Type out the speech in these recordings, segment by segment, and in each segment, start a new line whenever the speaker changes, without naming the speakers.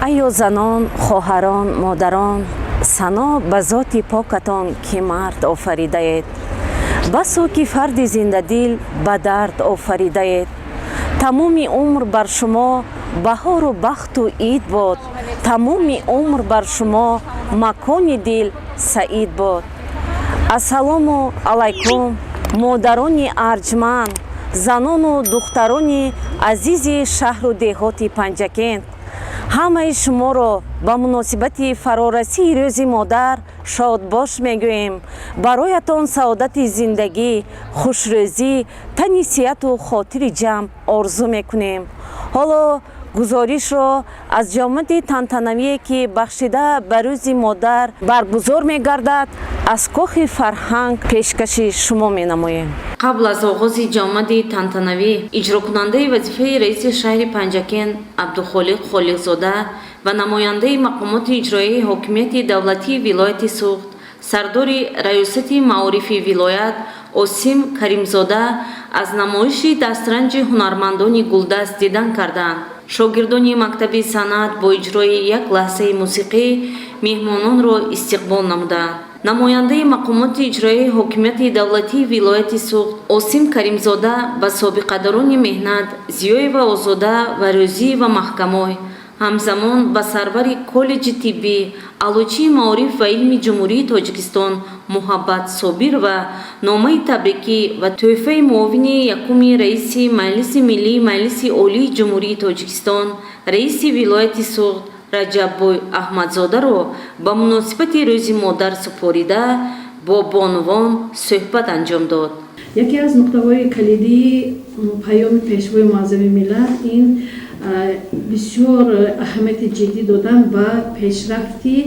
Айё занон, хоҳарон, модарон, сано ба зоти покатон, ки мард офаридаед. Басо ки фарди зиндадил ба дард офаридаед. Тамоми умр бар шумо баҳору бахту ид бод, тамоми умр бар шумо макони дил саид бод. Ассалому алайкум, модарони арҷманд, занону духтарони азизи шаҳру деҳоти Панҷакент. Ҳамаи шуморо ба муносибати фарорасии Рӯзи модар шодбош мегӯем. Бароятон саодати зиндагӣ, хушрӯзӣ, тани сиҳату хотири ҷамъ орзу мекунем. Ҳоло гузоришро аз ҷомади тантанавие, ки бахшида ба Рӯзи модар баргузор мегардад, аз Кохи фарҳанг пешкаши шумо менамоем.
Қабл аз оғози ҷомади тантанавӣ иҷрокунандаи вазифаи раиси шаҳри Панҷакент Абдухолиқ Холиқзода ва намояндаи мақомоти иҷроияи ҳокимияти давлатии вилояти Суғд, сардори раёсати маорифи вилоят Осим Каримзода аз намоиши дастранҷи ҳунармандони гулдаст дидан карданд. Шогирдони мактаби санъат бо иҷрои як лаҳзаи мусиқӣ меҳмононро истиқбол намуданд. Намояндаи мақомоти иҷроияи ҳокимияти давлатии вилояти Суғд Осим Каримзода ба собиқадорони меҳнат Зиёева Озода ва Рӯзиева Маҳкамой, ҳамзамон ба сарвари коллеҷи тиббӣ, аълочии маориф ва илми Ҷумҳурии Тоҷикистон Муҳаббат Собирова номаи табрикӣ ва тӯҳфаи муовини якуми раиси Маҷлиси Миллии Маҷлиси Олии Ҷумҳурии Тоҷикистон, раиси вилояти Суғд Раҷаббой Аҳмадзодаро ба муносибати Рӯзи модар супорида, бо бонувон суҳбат анҷом дод.
Яке аз нуқтаҳои калидии паёми Пешвои Муаззами миллат ин бисёр аҳамияти ҷиддӣ додан ба пешрафти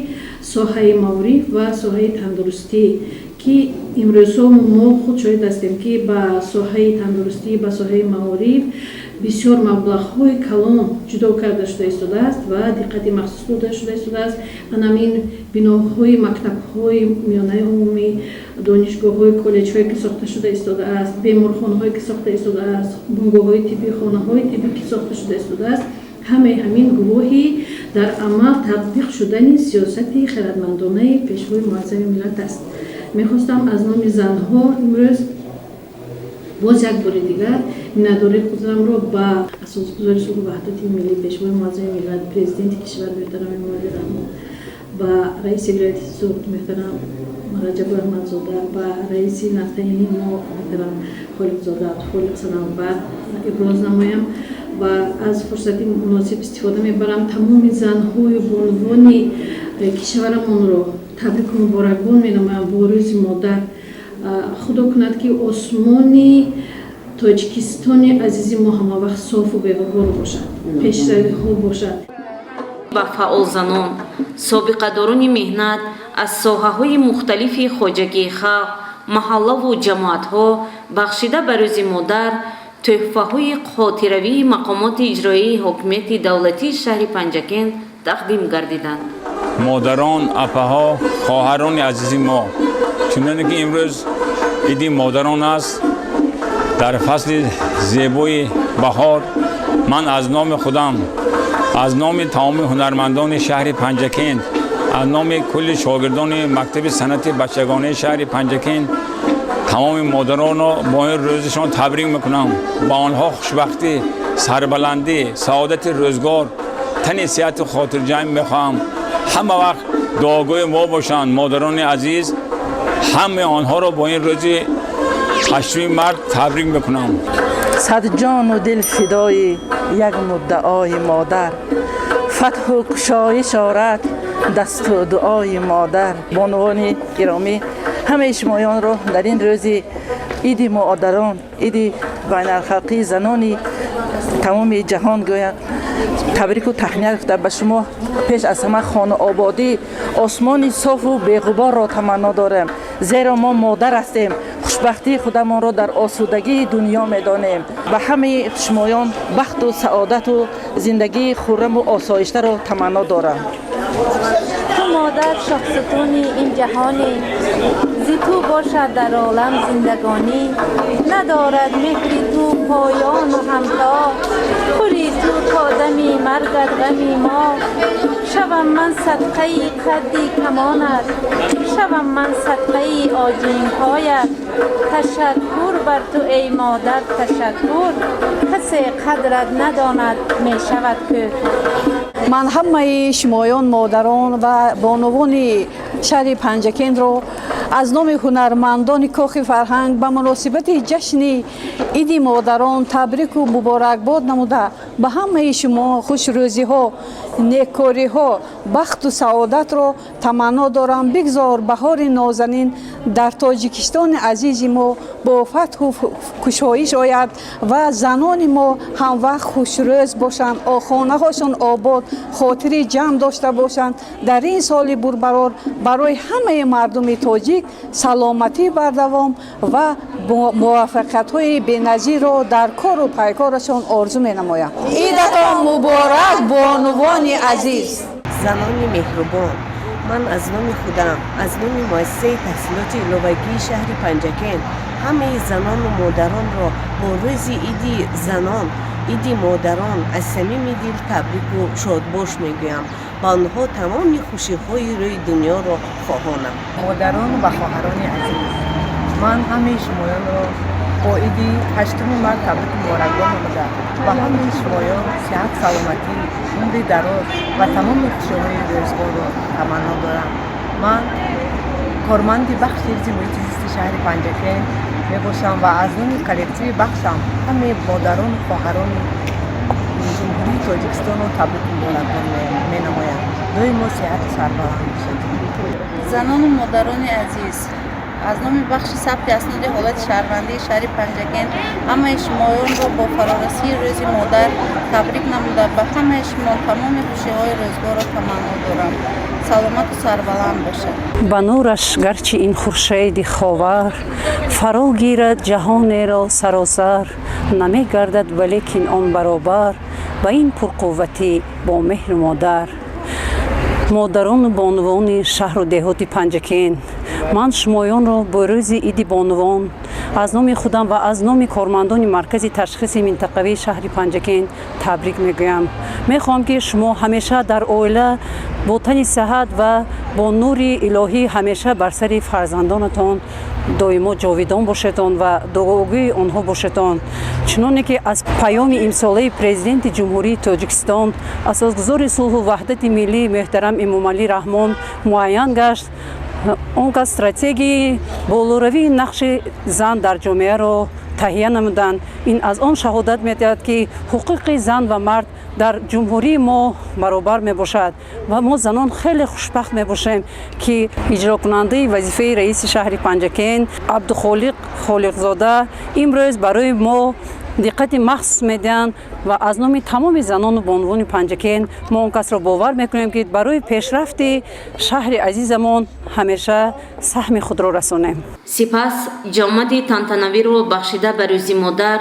соҳаи маориф ва соҳаи тандурустӣ, ки имрӯзҳо мо худ шоҳид ҳастем, ки ба соҳаи тандурустӣ, ба соҳаи маориф бисёр маблағҳои калон ҷудо карда шуда истодааст ва диққати махсус дода шуда истодааст. Анамин биноҳои мактабҳои миёнаи умумӣ, донишгоҳҳои, коллеҷҳое, ки сохта шуда истодааст, беморхонаҳое, ки сохта истодааст, бунгоҳҳои тиббӣ, хонаҳои тиббӣ, ки сохта шуда истодааст, ҳамаи ҳамин гувоҳи дар амал татбиқ шудани сиёсати хирадмандонаи Пешвои Муаззами миллат аст. Мехостам аз номи занҳо имрӯз боз як бори дигар миннатдории худамро ба Асосгузори сулҳу ваҳдати миллӣ, Пешвои Муаззами миллат, Президенти кишвар муҳтарам Эмомалӣ Раҳмон, ба раиси вилояти Суғд муҳтарам Раҷаббой Аҳмадзода, ба раиси навтаъини мо муҳтарам Холиқзода Абдухолиқ Санавбар иброз намоям ва аз фурсати муносиб истифода мебарам, тамоми занҳою бонувони кишварамонро табрику муборакбон менамоям бо Рӯзи модар. Худо кунад, ки осмони Тоҷикистони азизи мо ҳамавақт софу беғубор бошад, пешравиҳо бошад.
Ба фаъолзанон, собиқадорони меҳнат аз соҳаҳои мухталифи хоҷагии халқ, маҳаллаву ҷамоатҳо бахшида ба Рӯзи модар тӯҳфаҳои хотиравии мақомоти иҷроияи ҳокимияти давлатии шаҳри Панҷакент тақдим гардиданд.
Модарон, апаҳо, хоҳарони азизи мо, чуноне ки имрӯз Иди модарон аст, дар фасли зебои баҳор ман аз номи худам, аз номи тамоми ҳунармандони шаҳри Панҷакент, аз номи кулли шогирдони мактаби санъати бачагонаи шаҳри Панҷакент тамоми модаронро бо ин рӯзашон табрик мекунам. Ба онҳо хушбахтӣ, сарбаландӣ, саодати рӯзгор, тани сиҳату хотирҷамъ мехоҳам. Ҳама вақт дуогӯи мо бошанд. Модарони азиз, ҳамаи онҳоро бо ин рӯзи 8-уми март табрик мекунам.
Сад ҷону дил фидои як муддаои модар, фатҳу кушоиш орад дасту дуои модар. Бонувони гиромӣ, ҳамаи шумоёнро дар ин рӯзи Иди модарон, иди байналхалқии занони тамоми ҷаҳон гӯянд, табрику таҳният гуфта, ба шумо пеш аз ҳама хонаободӣ, осмони софу беғуборро таманно дорем, зеро мо модар ҳастем, хушбахтии худамонро дар осудагии дунё медонем. Ба ҳамаи шумоён бахту саодату зиндагии хурраму осоиштаро таманно дорам.
Ту модар, шоҳсутуни ин ҷаҳонӣ, зи ту бошад дар олам зиндагонӣ. Надорад меҳри ту поёну ҳамто, хури ту то дами маргат. Гардад ғами мо. Шавам ман садқаи қадди камонат, шавам ман садқаи оҷинҳоят. Ташаккур бар ту, эй модар, ташаккур, касе қадрат надонад, мешавад кӯр.
Ман ҳамаи шумоён, модарон ва бонувони шаҳри Панҷакентро аз номи ҳунармандони Кохи фарҳанг ба муносибати ҷашни Иди модарон табрику муборакбод намуда, ба ҳамаи шумо хушрӯзиҳо, неккориҳо, бахту саодатро таманно дорам. Бигзор баҳори нозанин дар Тоҷикистони азизи мо бо фатҳу кушоиш ояд ва занони мо ҳамвақт хушрӯз бошанд, хонаҳошон обод, хотири ҷамъ дошта бошанд. Дар ин соли бурбарор барои ҳамаи мардуми тоҷик саломатӣ бардавом ва муваффақиятҳои беназирро дар кору пайкорашон орзу менамоям. Идатон муборак, бонувони азиз!
Занони меҳрубон, ман аз номи худам, аз номи муассисаи таҳсилоти иловагии шаҳри Панҷакент ҳамаи занону модаронро бо рӯзи Иди занон, Иди модарон аз самими дил табрику шодбош мегӯям, ба онҳо тамоми хушиҳои рӯи дунёро хоҳонам.
Модарон ва хоҳарони азиз, ман ҳамаи шумоёнро бо иди 8 март табрику муборакбод намуда, ба ҳамаи шумоён сиҳат, саломатӣ, умри дароз ва тамоми хушиҳои рӯзгорро таманно дорам. Ман корманди бахши ҳифзи муҳити зисти шаҳри Панҷакент мебошам ва аз номи коллективи бахшам ҳамаи модарону хоҳарони Ҷумҳурии Тоҷикистонро табрику муборакбод менамоям. Доимо сиҳату сарбаланд бошед.
Занону модарони азиз, аз номи бахши сабти асноди ҳолати шаҳрвандии шаҳри Панҷакент ҳамаи шумоёнро бо фарорасии Рӯзи модар табрик намуда, ба ҳамаи шумо тамоми хушиҳои рӯзгорро таманно дорам. Саломату сарбаланд бошед.
Ба нураш гарчи ин хуршеди ховар фаро гирад ҷаҳонеро саросар, намегардад валекин он баробар ба ин пурқувватӣ бо меҳру модар. Модарону бонувони шаҳру деҳоти Панҷакент, ман шумоёнро бо рӯзи Иди бонувон аз номи худам ва аз номи кормандони маркази ташхиси минтақавии шаҳри Панҷакент табрик мегӯям. Мехоҳам, ки шумо ҳамеша дар оила бо тани сиҳат ва бо нури илоҳӣ ҳамеша бар сари фарзандонатон доимо ҷовидон бошедон ва дуогӯи онҳо бошедон. Чуноне ки аз паёми имсолаи Президенти Ҷумҳурии Тоҷикистон, асосгузори сулҳу ваҳдати миллӣ муҳтарам Эмомалӣ Раҳмон муайян гашт, он кас стратегияи болоравии нақши зан дар ҷомеаро таҳия намуданд. Ин аз он шаҳодат медиҳад, ки ҳуқуқи зан ва мард дар ҷумҳурии мо баробар мебошад ва мо занон хеле хушбахт мебошем, ки иҷрокунандаи вазифаи раиси шаҳри Панҷакент Абдухолиқ Холиқзода имрӯз барои мо диққати махсус медиҳанд ва аз номи тамоми занону бонувони Панҷакент мо он касро бовар мекунем, ки барои пешрафти шаҳри азизамон ҳамеша саҳми худро расонем.
Сипас ҷомади тантанавиро бахшида ба Рӯзи модар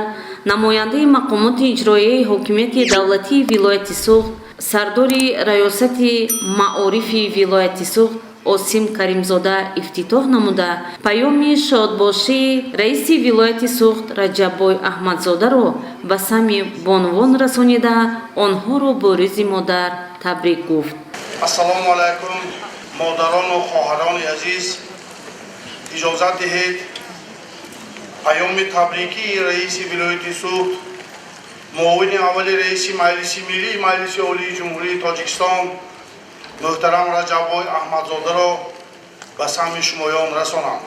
намояндаи мақомоти иҷроияи ҳокимияти давлатии вилояти Суғд, сардори раёсати маорифи вилояти Суғд Осим Каримзода ифтитоҳ намуда, паёми шодбошии раиси вилояти Суғд Раҷаббой Аҳмадзодаро ба самъи бонувон расонида, онҳоро бо Рӯзи модар табрик гуфт.
Ассалому алайкум, модарону хоҳарони азиз! Иҷозат диҳед паёми табрикии раиси вилояти Суғд, муовини аввали раиси Маҷлиси Миллии Маҷлиси Олии Ҷумҳурии Тоҷикистон муҳтарам Раҷаббой Аҳмадзодаро ба самъи шумоён расонам.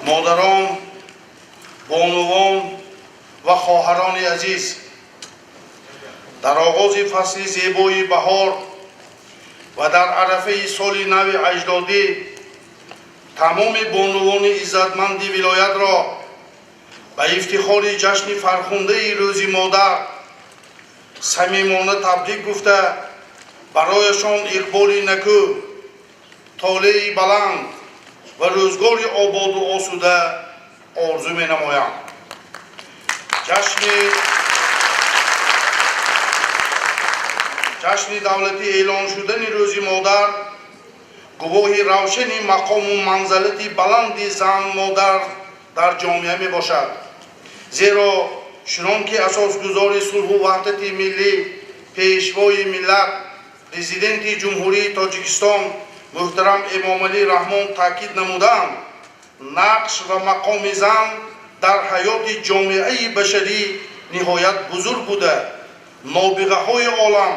Модарон, бонувон ва хоҳарони азиз, дар оғози фасли зебои баҳор ва дар арафаи соли нави аҷдодӣ тамоми бонувони иззатманди вилоятро ба ифтихори ҷашни фархундаи Рӯзи модар самимона табрик гуфта, барояшон иқболи накӯ, толеи баланд ва рӯзгори ободу осуда орзу менамоям. Ҷашни давлатӣ эълон шудани Рӯзи модар гувоҳи равшани мақому манзалати баланди зан, модар дар ҷомеа мебошад. Зеро чунон ки асосгузори сулҳу ваҳдати миллӣ, Пешвои миллат, Президенти Ҷумҳурии Тоҷикистон муҳтарам Эмомалӣ Раҳмон таъкид намуданд, нақш ва мақоми зан дар ҳаёти ҷомеаи башарӣ ниҳоят бузург буда, нобиғаҳои олам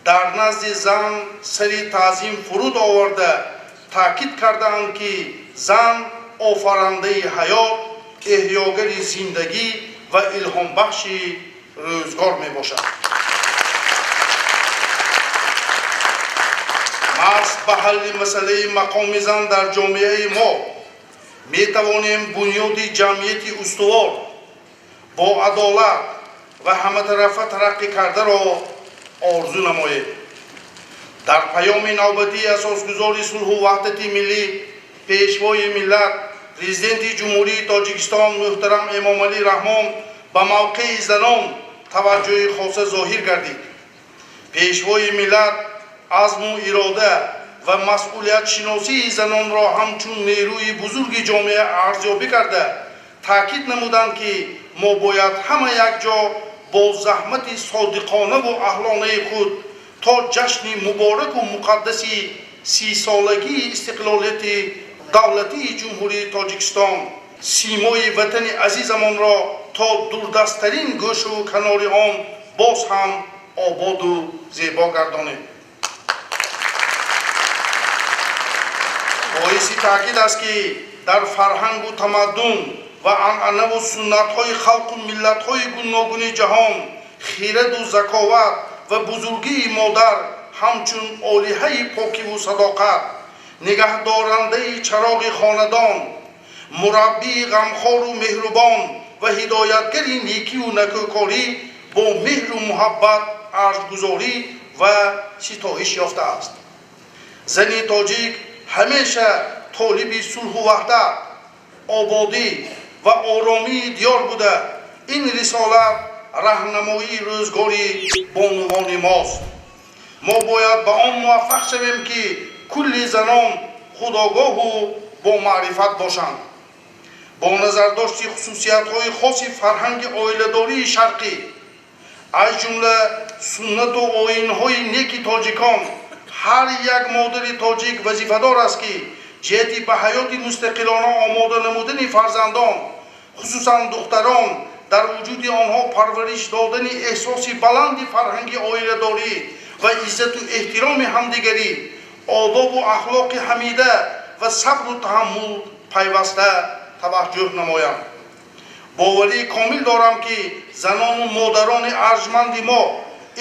дар назди зан сари таъзим фуруд оварда, таъкид кардаанд, ки зан офарандаи ҳаёт, эҳёгари зиндагӣ ва илҳомбахши рӯзгор мебошад. Маҳз ба ҳалли масъалаи мақоми зан дар ҷомеаи мо метавонем бунёди ҷамъияти устувор бо адолат ва ҳаматарафа тараққӣ кардаро орзу намоем. Дар паёми навбатии асосгузори сулҳу ваҳдати миллӣ, Пешвои миллат, Президенти Ҷумҳурии Тоҷикистон муҳтарам Эмомалӣ Раҳмон ба мавқеи занон таваҷҷӯҳи хоса зоҳир гардид. Пешвои миллат азму ирода ва масъулиятшиносии занонро ҳамчун нерӯи бузурги ҷомеа арзёбӣ карда, таъкид намуданд, ки мо бояд ҳама якҷо бо заҳмати содиқонаву аҳлонаи худ то ҷашни мубораку муқаддаси 30-солагии истиқлолияти давлатии Ҷумҳурии Тоҷикистон симои ватани азизамонро то дурдасттарин гӯшаву канори он боз ҳам ободу зебо гардонем. Боиси таъкид аст, ки дар фарҳангу тамаддун ва анъанаву суннатҳои халқу миллатҳои гуногуни ҷаҳон хираду заковат ва бузургии модар ҳамчун олиҳаи покиву садоқат, нигаҳдорандаи чароғи хонадон, мураббии ғамхору меҳрубон ва ҳидоятгари некиву накӯкорӣ бо меҳру муҳаббат арҷгузорӣ ва ситоиш ёфтааст. Зани тоҷик ҳамеша толиби сулҳу ваҳдат, ободӣ ва оромии диёр буда, ин рисолат раҳнамоии рӯзгори бонувони мост. Мо бояд ба он муваффақ шавем, ки кулли занон худогоҳу бомаърифат бошанд. Бо назардошти хусусиятҳои хоси фарҳанги оиладории шарқӣ, аз ҷумла суннату оинҳои неки тоҷикон, ҳар як модари тоҷик вазифадор аст, ки ҷиҳати ба ҳаёти мустақилона омода намудани фарзандон, хусусан духтарон, дар вуҷуди онҳо парвариш додани эҳсоси баланди фарҳанги оиладорӣ ва иззату эҳтироми ҳамдигарӣ, одобу ахлоқи ҳамида ва сабру таҳаммул пайваста таваҷҷӯҳ намоянд. Боварии комил дорам, ки занону модарони арҷманди мо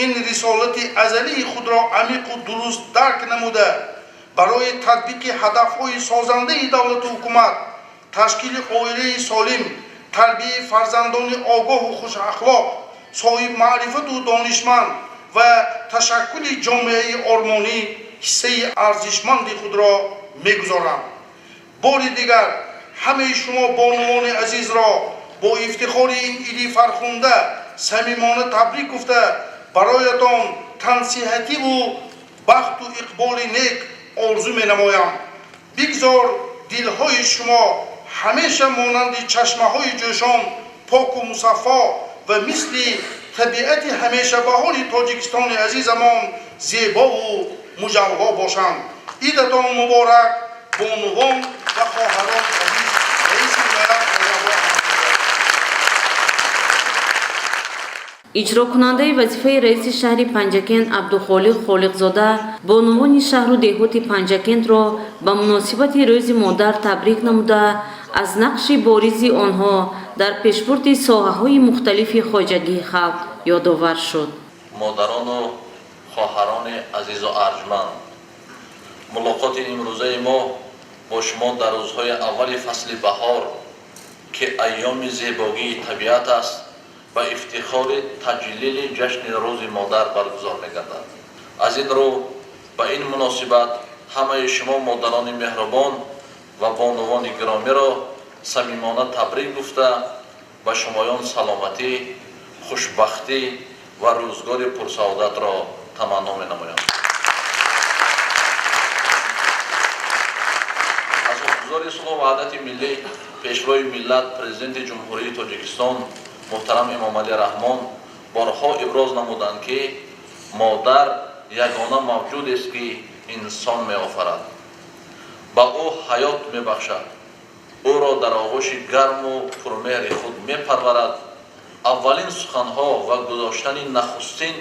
ин рисолати азалии худро амиқу дуруст дарк намуда, барои татбиқи ҳадафҳои созандаи давлату ҳукумат, ташкили оилаи солим, тарбияи фарзандони огоҳу хушахлоқ, соҳибмаърифату донишманд ва ташаккули ҷомеаи ормонӣ ҳиссаи арзишманди худро мегузоранд. Бори дигар ҳамаи шумо бонувони азизро бо ифтихори ин иди фархунда самимона табрик гуфта, бароятон тансиҳативу бахту иқболи нек орзу менамоям. Бигзор дилҳои шумо ҳамеша монанди чашмаҳои ҷӯшон поку мусаффо ва мисли табиати ҳамешабаҳори Тоҷикистони азизамон зебову муҷалло бошанд. Идатон муборак, бонувон ва хоҳарон азиз. Раиси вилоят.
Иҷрокунандаи вазифаи раиси шаҳри Панҷакент Абдухолиқ Холиқзода бонувони шаҳру деҳоти Панҷакентро ба муносибати Рӯзи модар табрик намуда, аз нақши боризи онҳо дар пешбурди соҳаҳои мухталифи хоҷагии халқ ёдовар шуд.
Модарону хоҳарони азизу арҷманд, мулоқоти имрӯзаи мо бо шумо дар рӯзҳои аввали фасли баҳор, ки айёми зебогии табиат аст, ба ифтихори таҷлили ҷашни Рӯзи модар баргузор мегардад. Аз ин рӯ ба ин муносибат ҳамаи шумо модарони меҳрубон ва бонувони гиромиро самимона табрик гуфта, ба шумоён саломатӣ, хушбахтӣ ва рӯзгори пурсаодатро таманно менамоям. Асосгузори сулҳу ваҳдати миллӣ, Пешвои миллат, Президенти Ҷумҳурии Тоҷикистон муҳтарам Эмомалӣ Раҳмон борҳо иброз намуданд, ки Модар ягона мавҷудест, ки инсон меофарад, ба ӯ ҳаёт мебахшад, ӯро дар оғӯши гарму пурмеҳри худ мепарварад, аввалин суханҳо ва гузоштани нахустин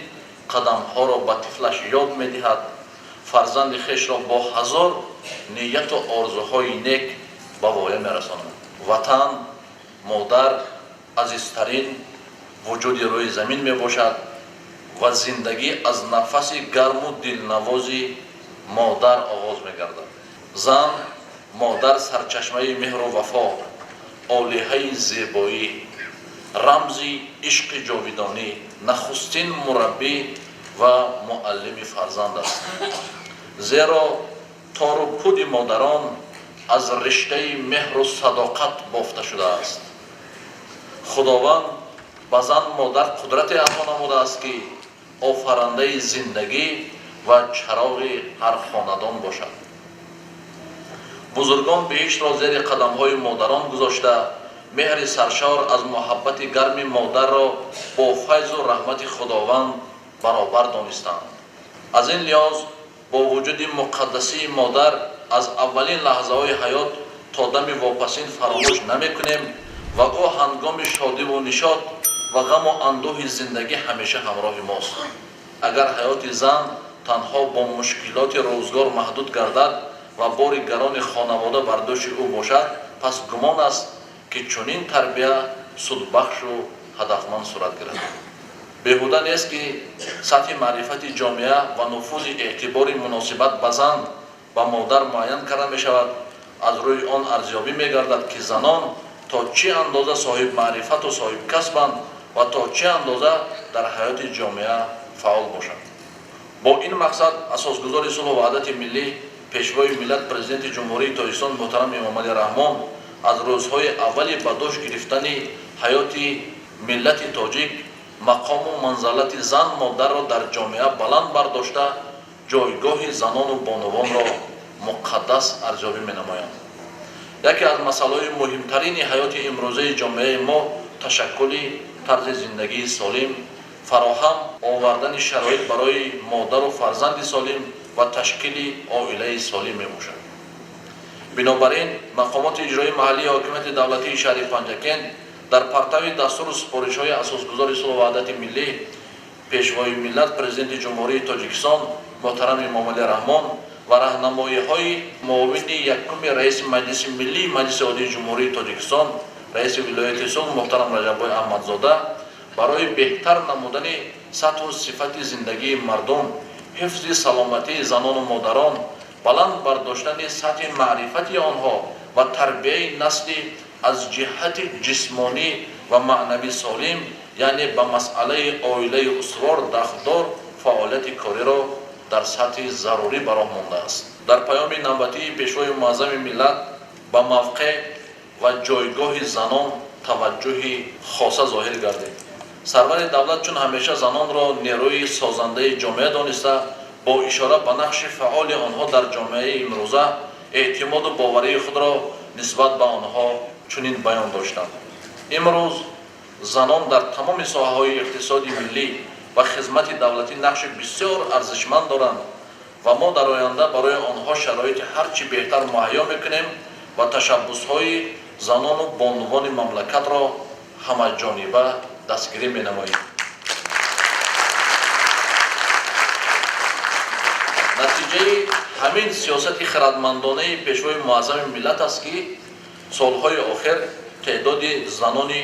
қадамҳоро ба тифлаш ёд медиҳад, фарзанди хешро бо ҳазор нияту орзуҳои нек ба воя мерасонад. Ватан, модар азизтарин вуҷуди рӯи замин мебошад ва зиндагӣ аз нафаси гарму дилнавози модар оғоз мегардад. Зан, модар сарчашмаи меҳру вафо, олиҳаи зебоӣ, рамзи ишқи ҷовидонӣ, нахустин мураббӣ ва муаллими фарзанд аст. Зеро тору пуди модарон аз риштаи меҳру садоқат бофта шудааст. Худованд ба зан, модар қудрате ато намудааст, ки офарандаи зиндагӣ ва чароғи ҳар хонадон бошад. Бузургон биҳиштро зери қадамҳои модарон гузошта, меҳри саршор аз муҳаббати гарми модарро бо файзу раҳмати Худованд баробар донистанд. Аз ин лиҳоз, бо вуҷуди муқаддасии модар аз аввалин лаҳзаҳои ҳаёт то дами вопасин фаромӯш намекунем ва ӯ ҳангоми шодиву нишот ва ғаму андӯҳи зиндагӣ ҳамеша ҳамроҳи мост. Агар ҳаёти зан танҳо бо мушкилоти рӯзгор маҳдуд гардад ва бори гарони хонавода бар дӯши ӯ бошад, пас гумон аст, ки чунин тарбия судбахшу ҳадафманд сурат гирад. Беҳуда нест, ки сатҳи маърифати ҷомеа ва нуфузи эътибори муносибат ба зан, ба модар муайян карда мешавад. Аз рӯи он арзёбӣ мегардад, ки занон то чӣ андоза соҳибмаърифату соҳибкасбанд ва то чӣ андоза дар ҳаёти ҷомеа фаъол бошанд. Бо ин мақсад асосгузори сулҳу ваҳдати миллӣ, Пешвои миллат, Президенти Ҷумҳурии Тоҷикистон муҳтарам Эмомалӣ Раҳмон аз рӯзҳои аввали ба дӯш гирифтани ҳаёти миллати тоҷик мақому манзалати зан, модарро дар ҷомеа баланд бардошта, ҷойгоҳи занону бонувонро муқаддас арзёбӣ менамоянд. Яке аз масъалаҳои муҳимтарини ҳаёти имрӯзаи ҷомеаи мо ташаккули тарзи зиндагии солим, фароҳам овардани шароит барои модару фарзанди солим ва ташкили оилаи солим мебошад. Бинобар ин мақомоти иҷроии маҳаллии ҳокимияти давлатии шаҳри Панҷакент дар партави дастуру супоришҳои асосгузори сулҳу ваҳдати миллӣ, Пешвои миллат, Президенти Ҷумҳурии Тоҷикистон муҳтарам Эмомалӣ Раҳмон ва раҳнамоиҳои муовини якуми раиси Маҷлиси Миллии Маҷлиси Олии Ҷумҳурии Тоҷикистон, раиси вилояти Суғд муҳтарам Раҷаббой Аҳмадзода барои беҳтар намудани сатҳу сифати зиндагии мардум, ҳифзи саломатии занону модарон, баланд бардоштани сатҳи маърифати онҳо ва тарбияи насли аз ҷиҳати ҷисмонӣ ва маънавӣ солим, яъне ба масъалаи оилаи устувор дахлдор фаъолияти кориро дар сатҳи зарурӣ ба роҳ мондааст. Дар паёми навбатии Пешвои муаззами миллат ба мавқеъ ва ҷойгоҳи занон таваҷҷӯҳи хоса зоҳир гардид. Сарвари давлат чун ҳамеша занонро нерӯи созандаи ҷомеа дониста, бо ишора ба нақши фаъоли онҳо дар ҷомеаи имрӯза эътимоду боварии худро нисбат ба онҳо чунин баён доштанд: Имрӯз занон дар тамоми соҳаҳои иқтисоди миллӣ ва хизмати давлатӣ нақши бисёр арзишманд доранд ва мо дар оянда барои онҳо шароити ҳар чӣ беҳтар муҳайё мекунем ва ташаббусҳои занону бонувони мамлакатро ҳамаҷониба дастгирӣ менамоем. Натиҷаи ҳамин сиёсати хирадмандонаи Пешвои муаззами миллат аст, ки солҳои охир теъдоди занони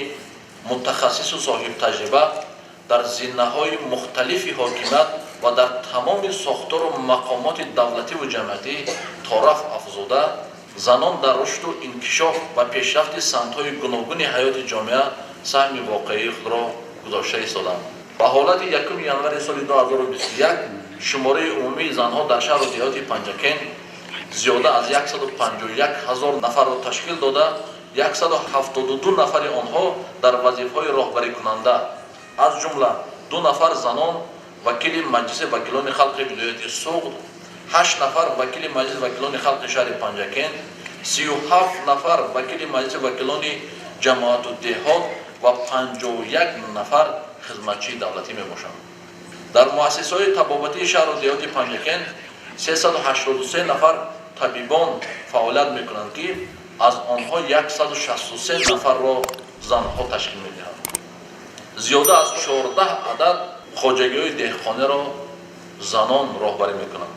мутахассису соҳибтаҷриба дар зинаҳои мухталифи ҳокимият ва дар тамоми сохтору мақомоти давлативу ҷамъиятӣ торафт афзуда, занон дар рушду инкишоф ва пешрафти самтҳои гуногуни ҳаёти ҷомеа саҳми воқеии худро гузошта истоданд. Ба ҳолати 1 январи соли 2021 шумораи умумии занҳо дар шаҳру деҳоти Панҷакент зиёда аз 151 ҳазор нафарро ташкил дода, 172 нафари онҳо дар вазифаҳои роҳбарикунанда, аз ҷумла 2 нафар занон вакили Маҷлиси вакилони халқи вилояти Суғд, 8 нафар вакили Маҷлиси вакилони халқи шаҳри Панҷакент, 37 нафар вакили Маҷлиси вакилони ҷамоату деҳот ва 51 нафар хизматчии давлатӣ мебошанд. Дар муассисаҳои табобатии шаҳру деҳоти Панҷакент 383 нафар табибон фаъолият мекунанд, ки аз онҳо 163 нафарро занҳо ташкил медиҳанд. Зиёда аз 14 адад хоҷагиҳои деҳқониро занон роҳбарӣ мекунанд.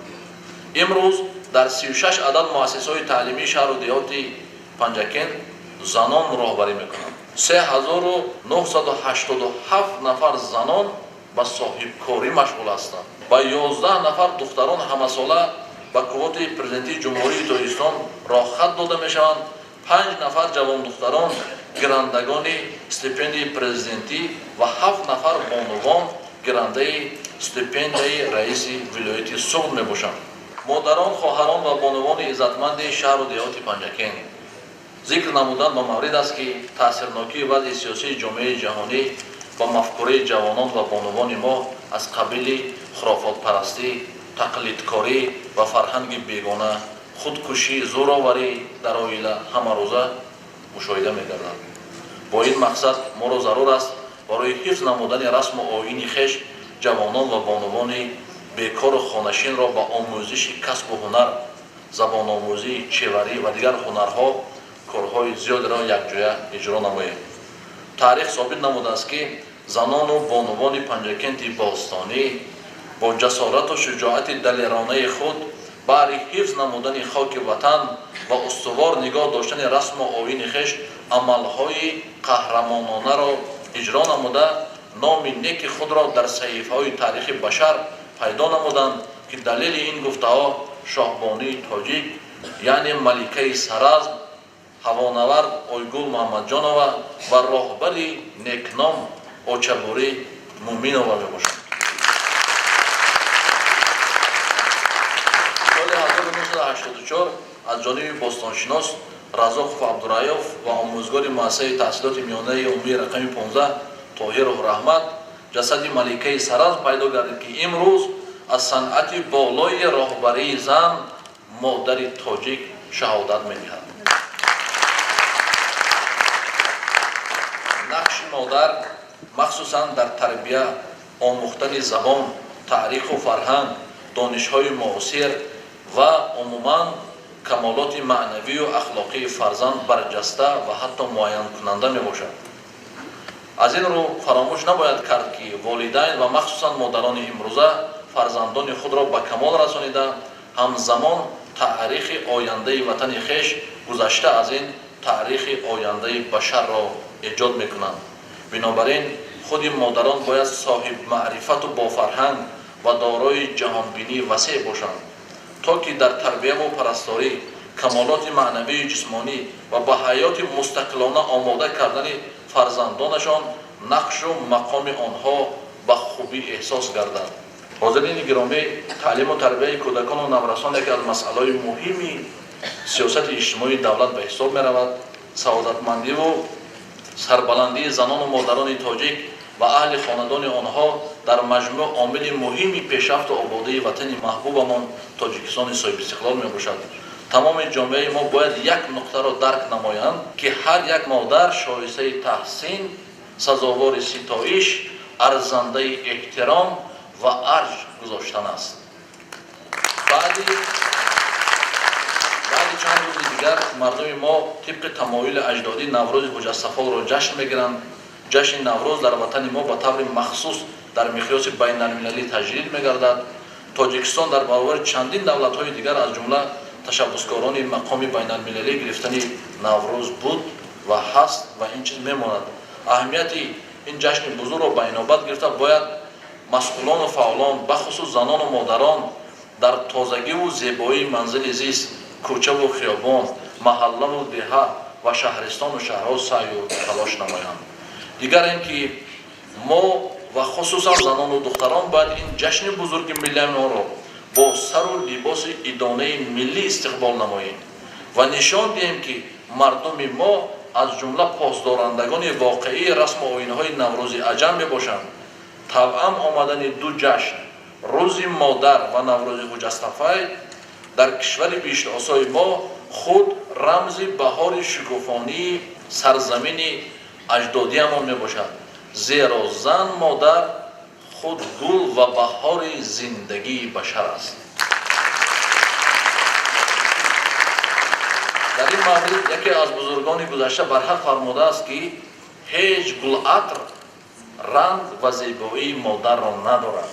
Имрӯз дар 36 адад муассисаҳои таълимии шаҳру деҳоти Панҷакент занон роҳбарӣ мекунанд. 3987 нафар занон ба соҳибкорӣ машғул ҳастанд. Ба 11 нафар духтарон ҳамасола ба квотаи президентии Ҷумҳурии Тоҷикистон роҳхат дода мешаванд. 5 нафар ҷавондухтарон гирандагони стипендияи президентӣ ва 7 нафар бонувон гирандаи стипендияи раиси вилояти Суғд мебошанд. Модарон, хоҳарон ва бонувони иззатманди шаҳру деҳоти Панҷакент, зикр намудан ба маврид аст, ки таъсирнокии вазъи сиёсии ҷомеаи ҷаҳонӣ ба мафкураи ҷавонон ва бонувони мо аз қабили хурофотпарастӣ, тақлидкорӣ ва фарҳанги бегона, худкушӣ, зӯроварӣ дар оила ҳамарӯза мушоҳида мегардад. Бо ин мақсад моро зарур аст барои ҳифз намудани расму оини хеш ҷавонон ва бонувони бекору хонашинро ба омӯзиши касбу ҳунар, забономӯзӣ, чеварӣ ва дигар ҳунарҳо корҳои зиёдеро якҷоя иҷро намоем. Таърих собит намудааст, ки занону бонувони Панҷакенти бостонӣ бо ҷасорату шуҷоати далеронаи худ баҳри ҳифз намудани хоки ватан ва устувор нигоҳ доштани расму оини хеш амалҳои қаҳрамононаро иҷро намуда, номи неки худро дар саҳифаҳои таърихи башар пайдо намуданд, ки далели ин гуфтаҳо шоҳбонии тоҷик, яъне маликаи Саразм ҳавонавард Ойгул Муҳаммадҷонова ва роҳбари некном Очабурӣ Муминова мебошад. Соли 1984 аз ҷониби бостоншинос Разоқов Абдураёв ва омӯзгори муассисаи таҳсилоти миёнаи умумии рақами 15 Тоҳиров Раҳмат ҷасади маликаи Саразм пайдо гардид, ки имрӯз аз санъати болои роҳбарии зан, модари тоҷик шаҳодат медиҳад. Нақши модар махсусан дар тарбия, омӯхтани забон, таъриху фарҳанг, донишҳои муосир ва умуман камолоти маънавию ахлоқии фарзанд барҷаста ва ҳатто муайянкунанда мебошад. Аз ин рӯ фаромӯш набояд кард, ки волидайн ва махсусан модарони имрӯза фарзандони худро ба камол расонида, ҳамзамон таърихи ояндаи ватани хеш, гузашта аз ин таърихи ояндаи башарро эҷод мекунанд. Бинобар ин худи модарон бояд соҳибмаърифату бофарҳанг ва дорои ҷаҳонбинии васеъ бошанд, то ки дар тарбияву парасторӣ, камолоти маънавию ҷисмонӣ ва ба ҳаёти мустақилона омода кардани фарзандонашон нақшу мақоми онҳо ба хубӣ эҳсос гардад. Ҳозирини гиромӣ, таълиму тарбияи кӯдакону наврасон яке аз масъалаҳои муҳими сиёсати иҷтимоии давлат ба ҳисоб меравад. Саодатмандиву сарбаландии занону модарони тоҷик ва аҳли хонадони онҳо дар маҷмӯъ омили муҳими пешрафту ободии ватани маҳбубамон Тоҷикистони соҳибистиқлол мебошад. Тамоми ҷомеаи мо бояд як нуқтаро дарк намоянд, ки ҳар як модар шоистаи таҳсин, сазовори ситоиш, арзандаи эҳтиром ва арҷ гузоштан аст. Баъди чанд рӯзи дигар мардуми мо тибқи тамоюли аҷдодӣ Наврӯзи ҳуҷҷатсафолро ҷашн мегиранд. Ҷашни Наврӯз дар ватани мо ба таври махсус дар миқёси байналмилалӣ таҷлил мегардад. Тоҷикистон дар баробари чандин давлатҳои дигар, аз ҷумла ташаббускорони мақоми байналмилалӣ гирифтани Наврӯз буд ва ҳаст ва ин чиз мемонад. Аҳамияти ин ҷашни бузургро ба инобат гирифта бояд масъулону фаъолон, бахусус занону модарон, дар тозагиву зебоии манзили зист, кӯчаву хиёбон, маҳаллаву деҳа ва шаҳристону шаҳрҳо саъю талош намоянд. Дигар ин ки мо ва хусусан занону духтарон бояд ин ҷашни бузурги миллиамонро бо сару либоси идонаи миллӣ истиқбол намоем ва нишон диҳем, ки мардуми мо аз ҷумла посдорандагони воқеии расму оинҳои Наврӯзи аҷам мебошанд. Тавъам омадани ду ҷашн, Рӯзи модар ва Наврӯзи ҳуҷҷатсафай, дар кишвари биҳиштосои мо худ рамзи баҳори шукуфонии сарзамини аҷдодиамон мебошад, зеро зан модар Худ гул ва баҳори зиндагии башар аст. Дар ин маврид яке аз бузургони гузашта барҳақ фармудааст, ки ҳеҷ гулатр ранг ва зебоии модарро надорад.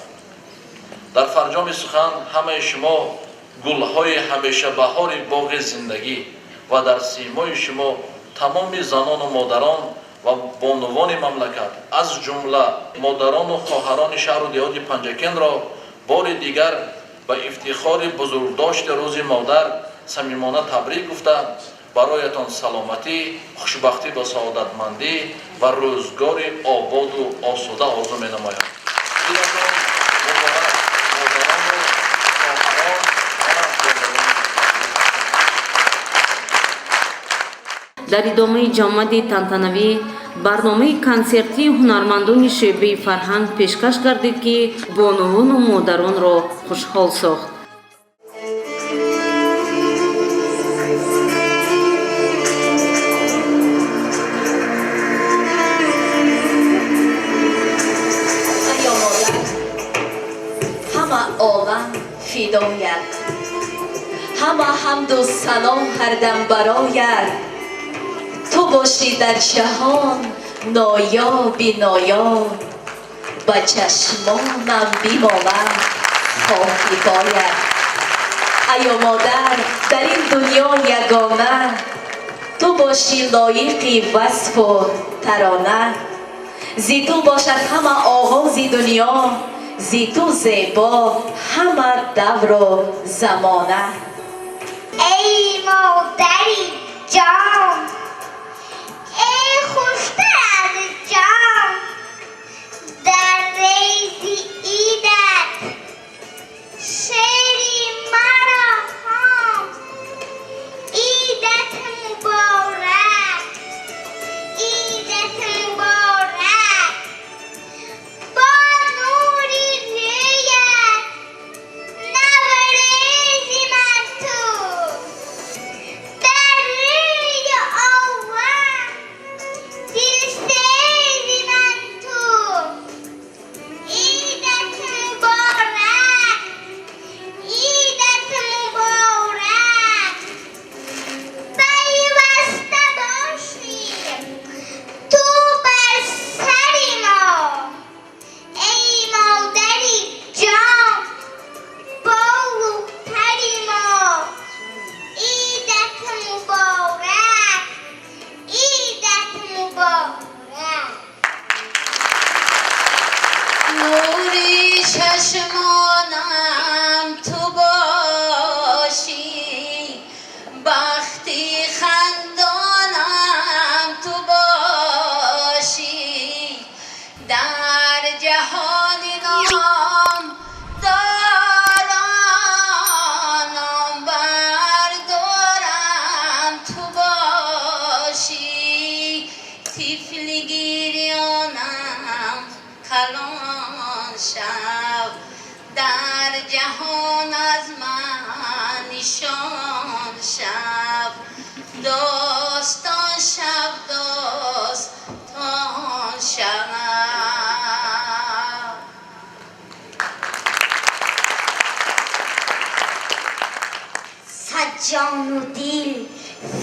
Дар фарҷоми сухан ҳамаи шумо гулҳои ҳамешабаҳори боғи зиндагӣ ва дар симои шумо тамоми занону модарон ва бонувони мамлакат, аз ҷумла модарону хоҳарони шаҳру деҳоти Панҷакентро бори дигар ба ифтихори бузургдошти Рӯзи модар самимона табрик гуфта, бароятон саломатӣ, хушбахтӣ ва саодатмандӣ ва рӯзгори ободу осуда орзу менамоям. Идатон муборак, модарону хоҳарон ва бонувони.
Дар идомаи ҷамъомади тантанавӣ барномаи консертии ҳунармандони шӯъбаи фарҳанг пешкаш гардид, ки бонувону модаронро хушҳол сохт.
Ая модар, ҳама олам фидоят, ҳама ҳамду сано ҳардам барояд. Ту бошӣ дар ҷаҳон ноёби ноёб, ба чашмонам бимонам хоҳӣ бояд. Ая модар, дар ин дунё ягона ту бошӣ лоиқи васфу тарона. Зи ту бошад ҳама оғози дунё, зи ту зебо ҳама давру замона.
Эй модари ҷон, эй хуштар аз ҷон, дар рези идат шеъри маро хон. Идат муборак, идат муборак, бо нури рӯят наврӯзи ман ту, дар рӯи олам дилсӯзи ман ту. Идат муборак, идат муборак, пайваста бошӣ ту бар сари мо. Эй модари ҷон, болу пари мо. Идат муборак, идат муборак.
Нури чашмонам ту бошӣ, бахти хандонам ту бошӣ, дар ҷаҳони ном дорон ном бардорам ту бошӣ. Тифли гирёнам калон шав, дар ҷаҳон аз ман нишон шав, достон шав, достон шав.
Сад ҷону дил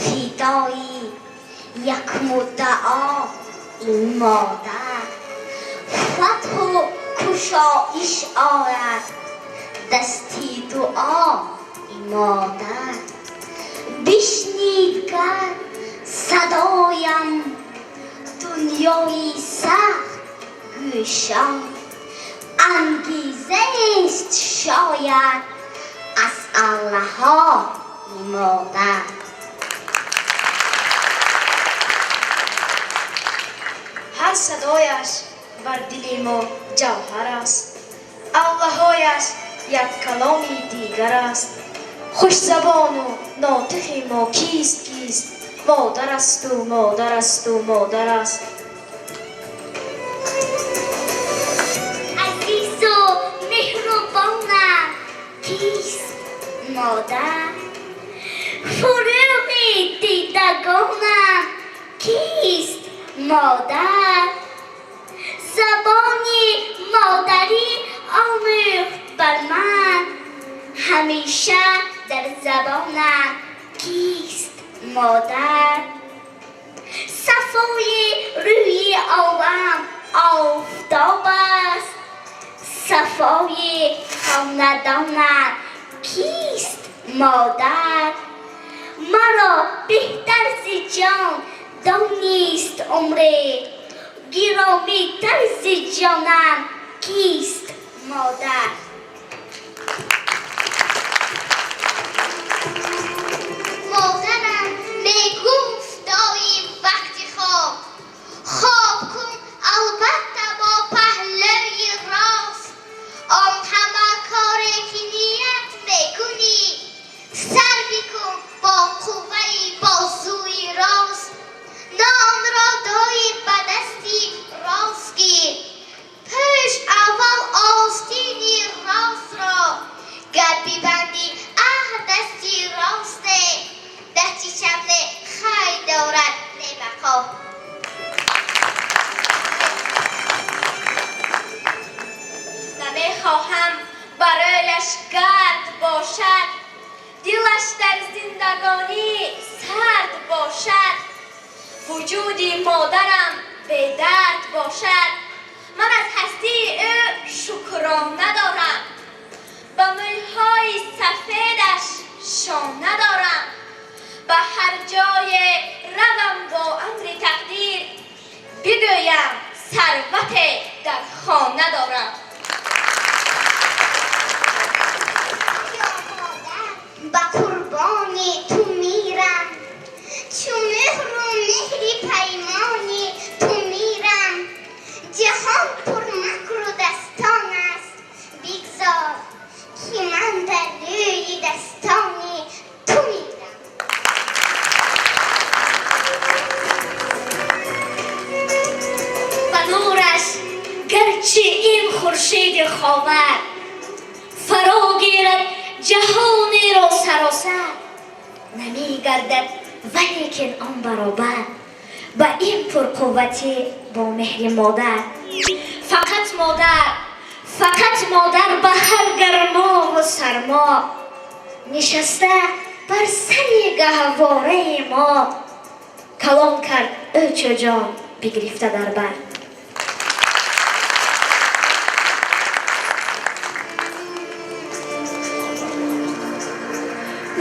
фидои як муддао ин модар, фатҳу кушоиш орад дасти дуо ин модар. Бишнид гар садоям дунёи сахт гӯшон, ангезаест шояд аз аллаҳо ин модар.
Ҳар садояш бар дили мо ҷавҳар аст, аллаҳояш як каломи дигар аст. Хушзабону нотиқи мо кист, кист? Модар асту, модар асту, модар аст.
Азизу меҳрубонам кист? Модар. Фурӯғи дидагонам кист? Модар. Забони модарӣ омӯхт бар ман, ҳамеша дар забонам кист модар. Сафои рӯи олам офтоб аст, сафои хонадонам кист модар. Маро беҳтар зи ҷон донист умре, гиромитар зи ҷонам кист модар.
Модарам мегуфт доим вақти хоб, хоб кун албатта бо паҳлӯи рост. Он ҳама коре ки ният мекунӣ, сар бикун бо қувваи бозуи рост. Нонро доим ба дасти рост гир, пӯш аввал остини ростро. Гар бибандӣ аҳ дасти росте, дасти чап не хай дорад не бақо.
Намехоҳам барояш гард бошад, дилаш дар зиндагонӣ сард бошад. Вуҷуди модарам бедард бошад, ман аз ҳастии ӯ шукрона дорам. Ба мӯйҳои сафедаш шона дорам. Ба ҳар ҷое равам бо амри тақдир, бигӯям сарвате дар хона дорам.
Ба қурбони ту мирам, чу меҳру меҳри паймони ту мирам. Ҷаҳон пурмакру дастон аст, бигзор ки ман дар рӯи дастони ту мирам.
Ба нураш гарчи ин хуршеди ховар фаро гирад ҷаҳонеро саросар, намегардад валекин он баробар ба ин пурқувватӣ бо меҳри модар. Фақат модар, фақат модар ба ҳар гармову сармо нишаста бар сари гаҳвораи мо. Калом кард ӯ чӯ ҷон бигирифта дар бар.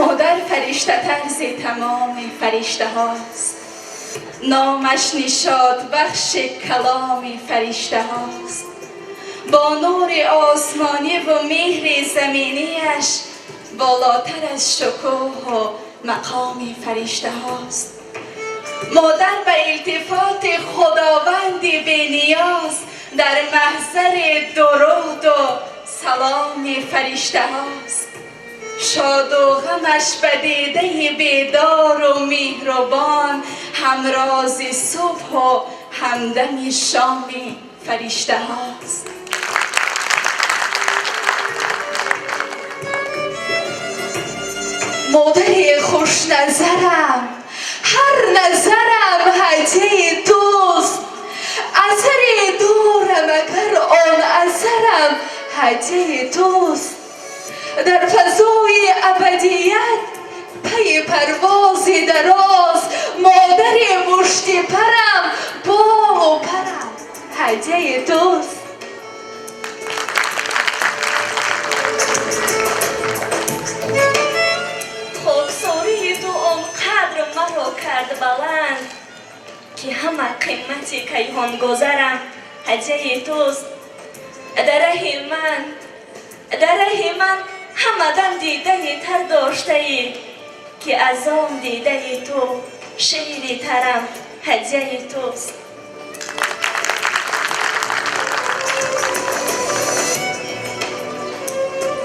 Модар фариштатар зи тамоми фариштаҳост, номаш нишотбахши каломи фариштаҳост. Бо нури осмонӣ ва меҳри заминияш болотар аз шукӯҳу мақоми фариштаҳост. Модар ба илтифоти худованди бениёз дар маҳзари дуруду саломи фариштаҳост. Шоду ғамаш ба дидаи бедору меҳрубон ҳамрози субҳу ҳамдами шоми фариштаҳост. Модари хушназарам, ҳар назарам ҳадияи туст. Асаре дорам агар он асарам ҳадияи туст. Дар фазои абадият пайи парвози дароз, модари мушти парам, болу парам ҳадияи туст.
Хоксории ту он қадр маро кард баланд, ки ҳама қимати кайҳонгузарам ҳадияи туст. Дар раҳи ман ҳама дам дидаи тар доштаӣ, ки аз он дидаи ту шири тарам ҳадияи туст.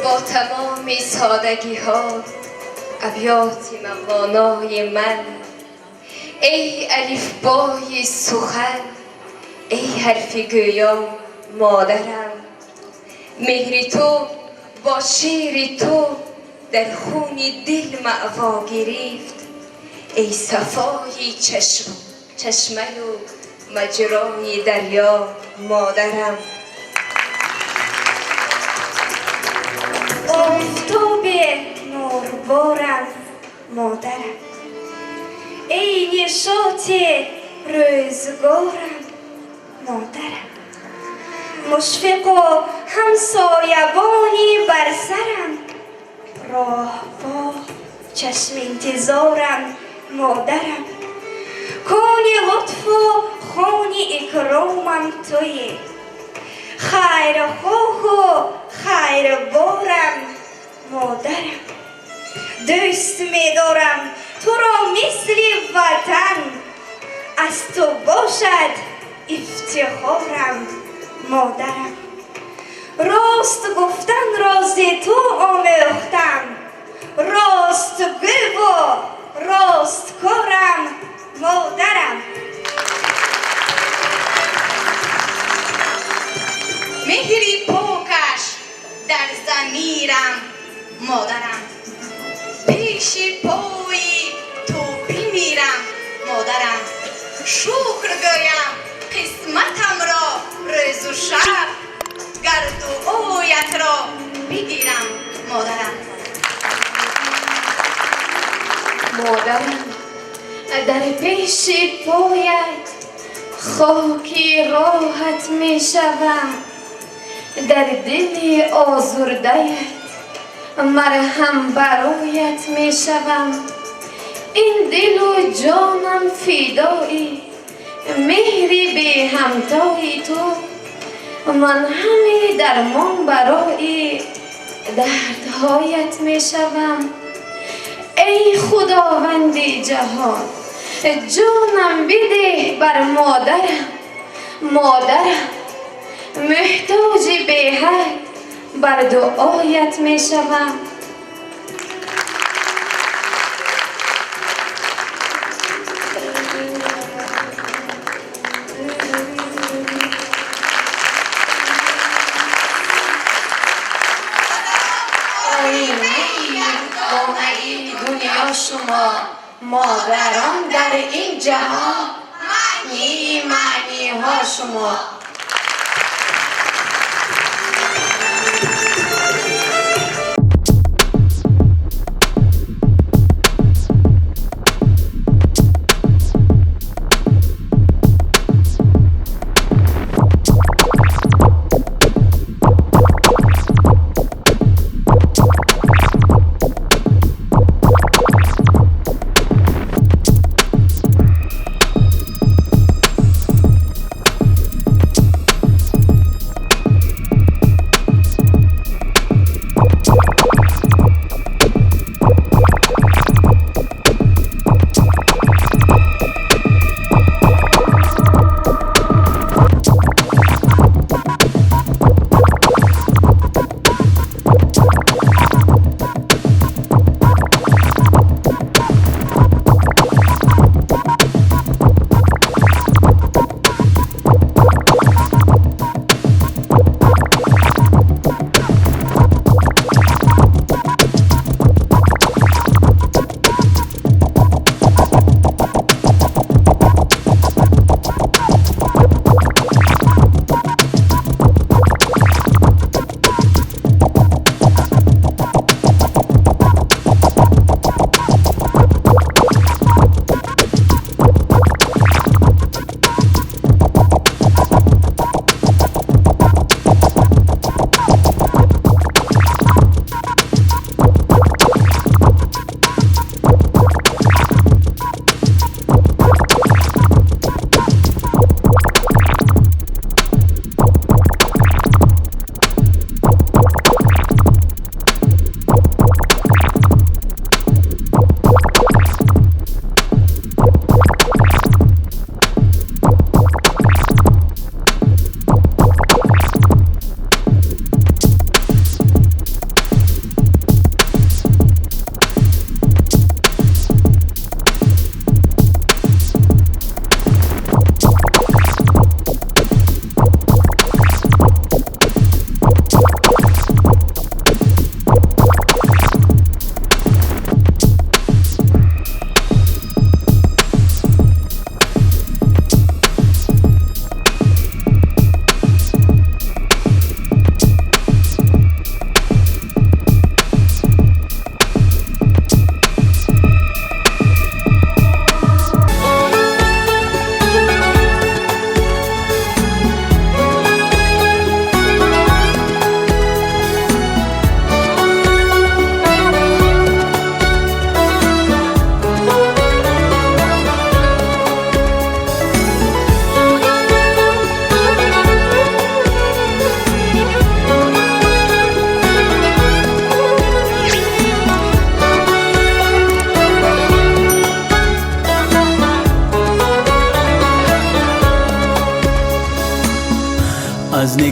Бо тамоми содагиҳо абёти мавлонои ман, эй алифбои сухан, эй ҳарфи гӯё модарам, меҳри ту бо шири ту дар хуни дил маъво гирифт. Эй сафои чашмаю маҷрои дарё модарам.
бурдборам, модарам. Эй нишоти рӯзгорам, модарам. Мушфиқу ҳамсоябони бар сарам, роҳбо чашминтизорам, модарам. Кони лутфу хони икромам туӣ, хайрхоҳу хайрборам, модарам. Дӯст медорам туро мисли ватан, аз ту бошад ифтихорам, модарам. Рост гуфтанро зи ту омӯхтам, ростгӯву росткорам, модарам.
Меҳри покаш дар замирам, модарам. Пеши пои ту бимирам, модарам. Шукр гӯям қисматамро рӯзу шаб, гар дуоятро бигирам, модарам.
Модарам, дар пеши поят хоки роҳат мешавам, дар дили озурдаят марҳам бароят мешавам. Ин дилу ҷонам фидои меҳри беҳамтои ту, ман ҳаме дармон барои дардҳоят мешавам. Эй худованди ҷаҳон, ҷонам бидеҳ бар модарам, модарам. Муҳтоҷи беҳад бар дуоят мешавам. Шумо модарон дар ин ҷаҳон маънии маъниҳо шумо.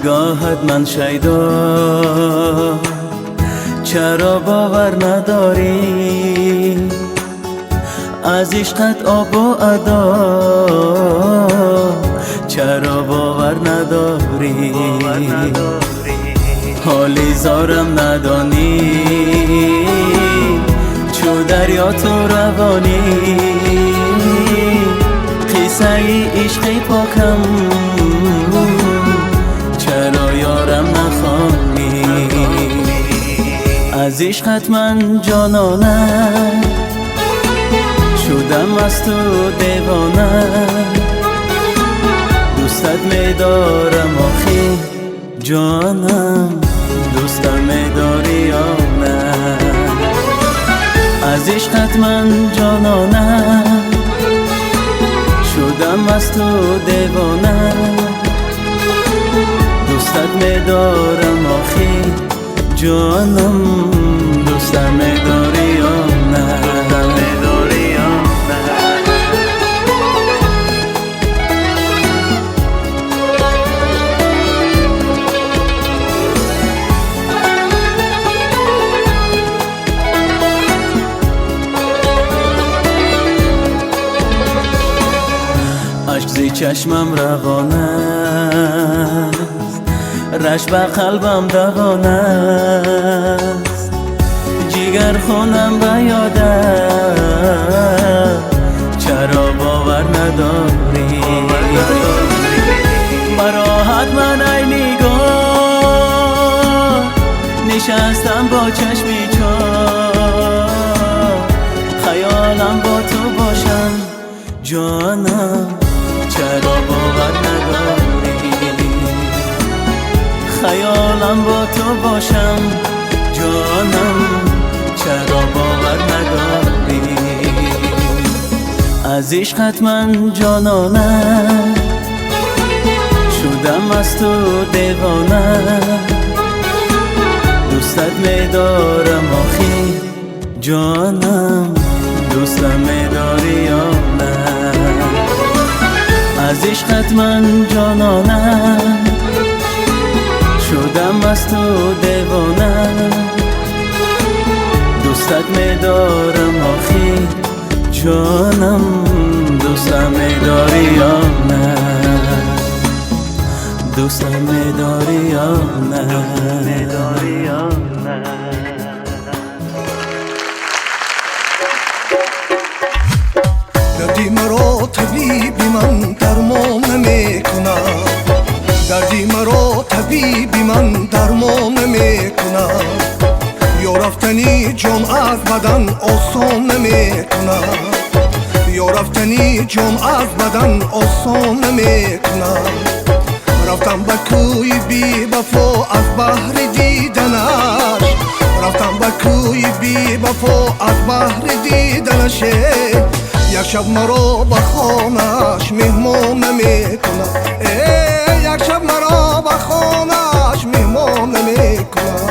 Нигоҳат ман шайдо, чаро бовар надорӣ? Аз ишқат обу адо, чаро бовар надорӣ? Ҳоли зорам надонӣ, чу дарё ту равонӣ. Қиссаи ишқи покам чаро ёрам нахонӣ? Аз ишқат ман ҷонона шудам, аз ту девона. Дӯстат медорам охи ҷонам, дӯстам медорӣ ё на? Аз ишқат ман ҷонона шудам, аз ту девона. Дӯстат медорам охи ҷонам, дӯстам медорӣ ё на? Ашк зи чашмам равон аст, рашк ба қалбам давон аст. Ҷигар хунам ба ёд аст, чаро бовар надорӣ? Бароҳат ман ай нигоҳ, нишастам бо чашми чор. Хаёлам бо ту бошам ҷонам, чаро бовар надорӣ? Хаёлам бо ту бошам ҷонам, чаро бовар надорӣ? Аз ишқат ман ҷонона шудам, аз ту девона. Дӯстат медорам охи ҷонам, дӯстам медорӣ ё на? Аз ишқат ман ҷонона шудам, аз ту девона. Дӯстат медорам охи ҷонам, дӯстам медорӣ ё на? Дӯстам медорӣ ё на?
Дарди маро табиби ман дармон намекунад, дарди маро табиби ман дармон намекунад. Ё рафтани ҷон аз бадан осон намекунад, ё рафтани ҷон аз бадан осон намекунад. Рафтам ба кӯи бевафо аз баҳри диданаш, рафтам ба кӯи бевафо аз баҳри диданаш. Як шаб маро ба хонаш меҳмон намекунад, як шаб маро ба хонаш меҳмон намекунад.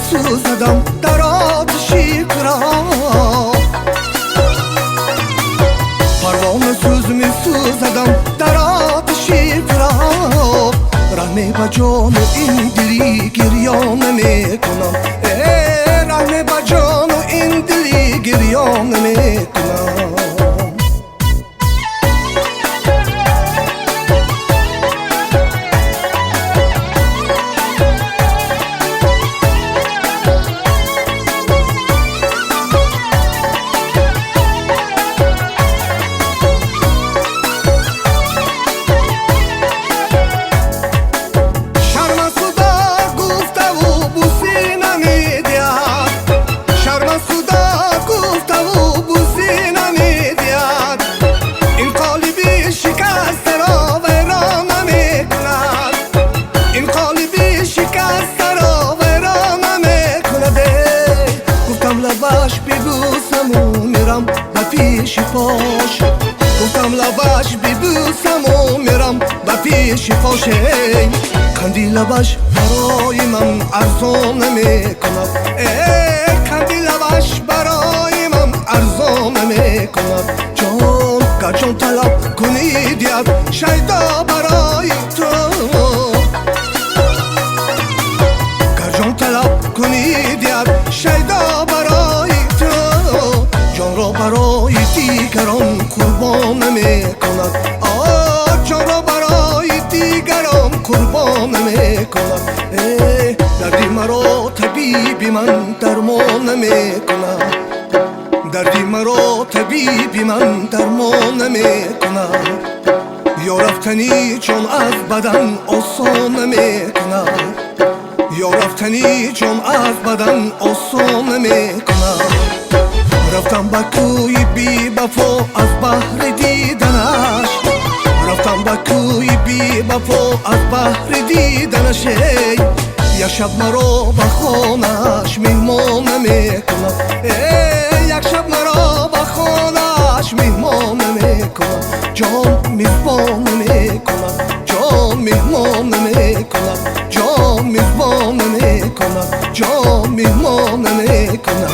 Сӯзадам дар оташи фироқ, парвона сӯз месӯзадам дар оташи фироқ. Раҳме ба ҷону ин дили гирён намекунам, раҳме ба ҷону ин дили гирён намекунам. Шарм аз Худо гуфтаву бусӣ намедиҳад. пеши пош. Гуфтам лабаш бибӯсаму мерам ба пеши фош. Қанди лабаш барои ман арзон намекунад, қанди лабаш барои ман арзон намекунад. Ҷон гар ҷон талаб кунӣ диҳад шайдо барои ту, гар ҷон талаб кунӣ диҳад шайдо барои ту. Ҷонро барои дигарон қурбон намекунад, ҷонро барои дигарон қурбон намекунад. Дарди маро табиби ман дармон намекунад, дарди маро табиби ман дармон намекунад. Ё рафтани ҷон аз бадан осон намекунад, ё рафтани ҷон аз бадан осон намекунад. Рафтам ба кӯи бевафо аз баҳри диданаш, рафтам ба кӯи бевафо аз баҳри диданаш. Як шаб маро ба хонааш меҳмон намекунад, як шаб маро ба хонааш меҳмон намекунад. Ҷон мезбон намекунад, ҷон меҳмон намекунад, ҷон мезбон намекунад, ҷон меҳмон намекунад.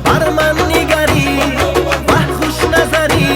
Бар ман нигарӣ ва хушназарӣ.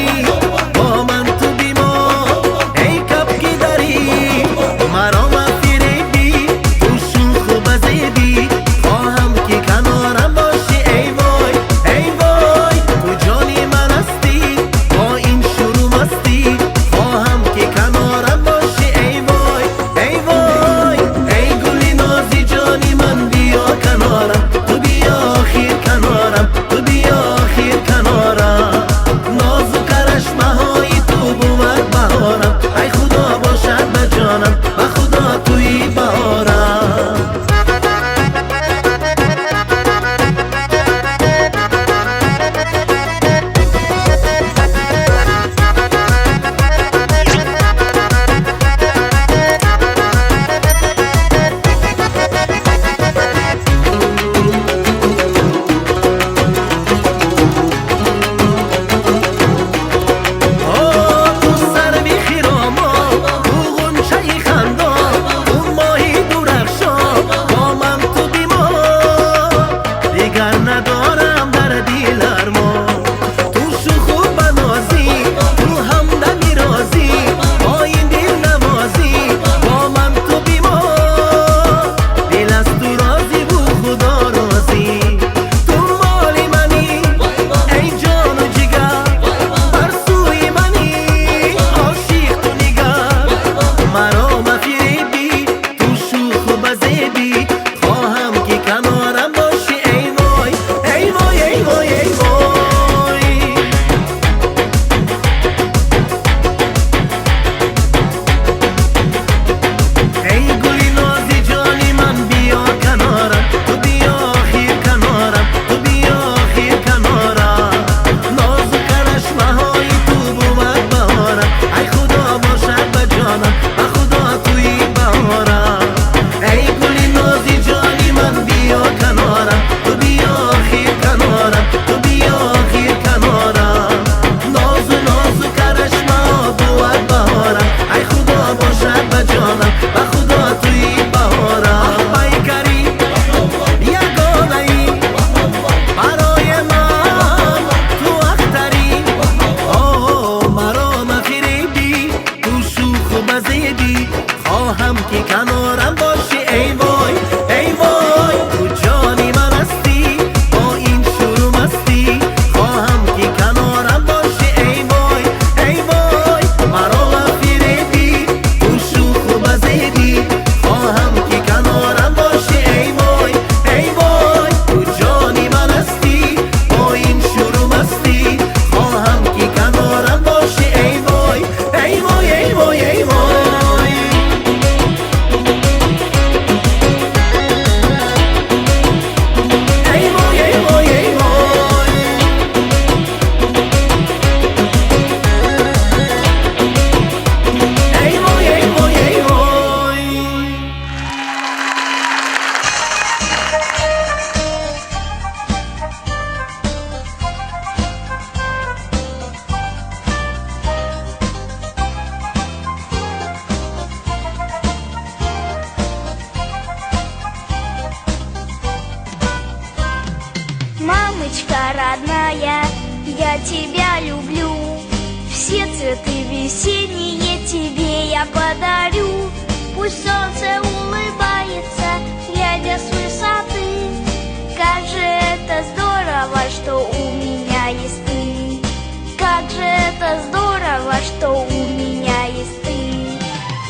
Мамочка родная, я тебя люблю. Все цветы весенние тебе я подарю. Пусть солнце улыбается, глядя с высоты. Как же это здорово, что у меня есть ты. Как же это здорово, что у меня есть ты.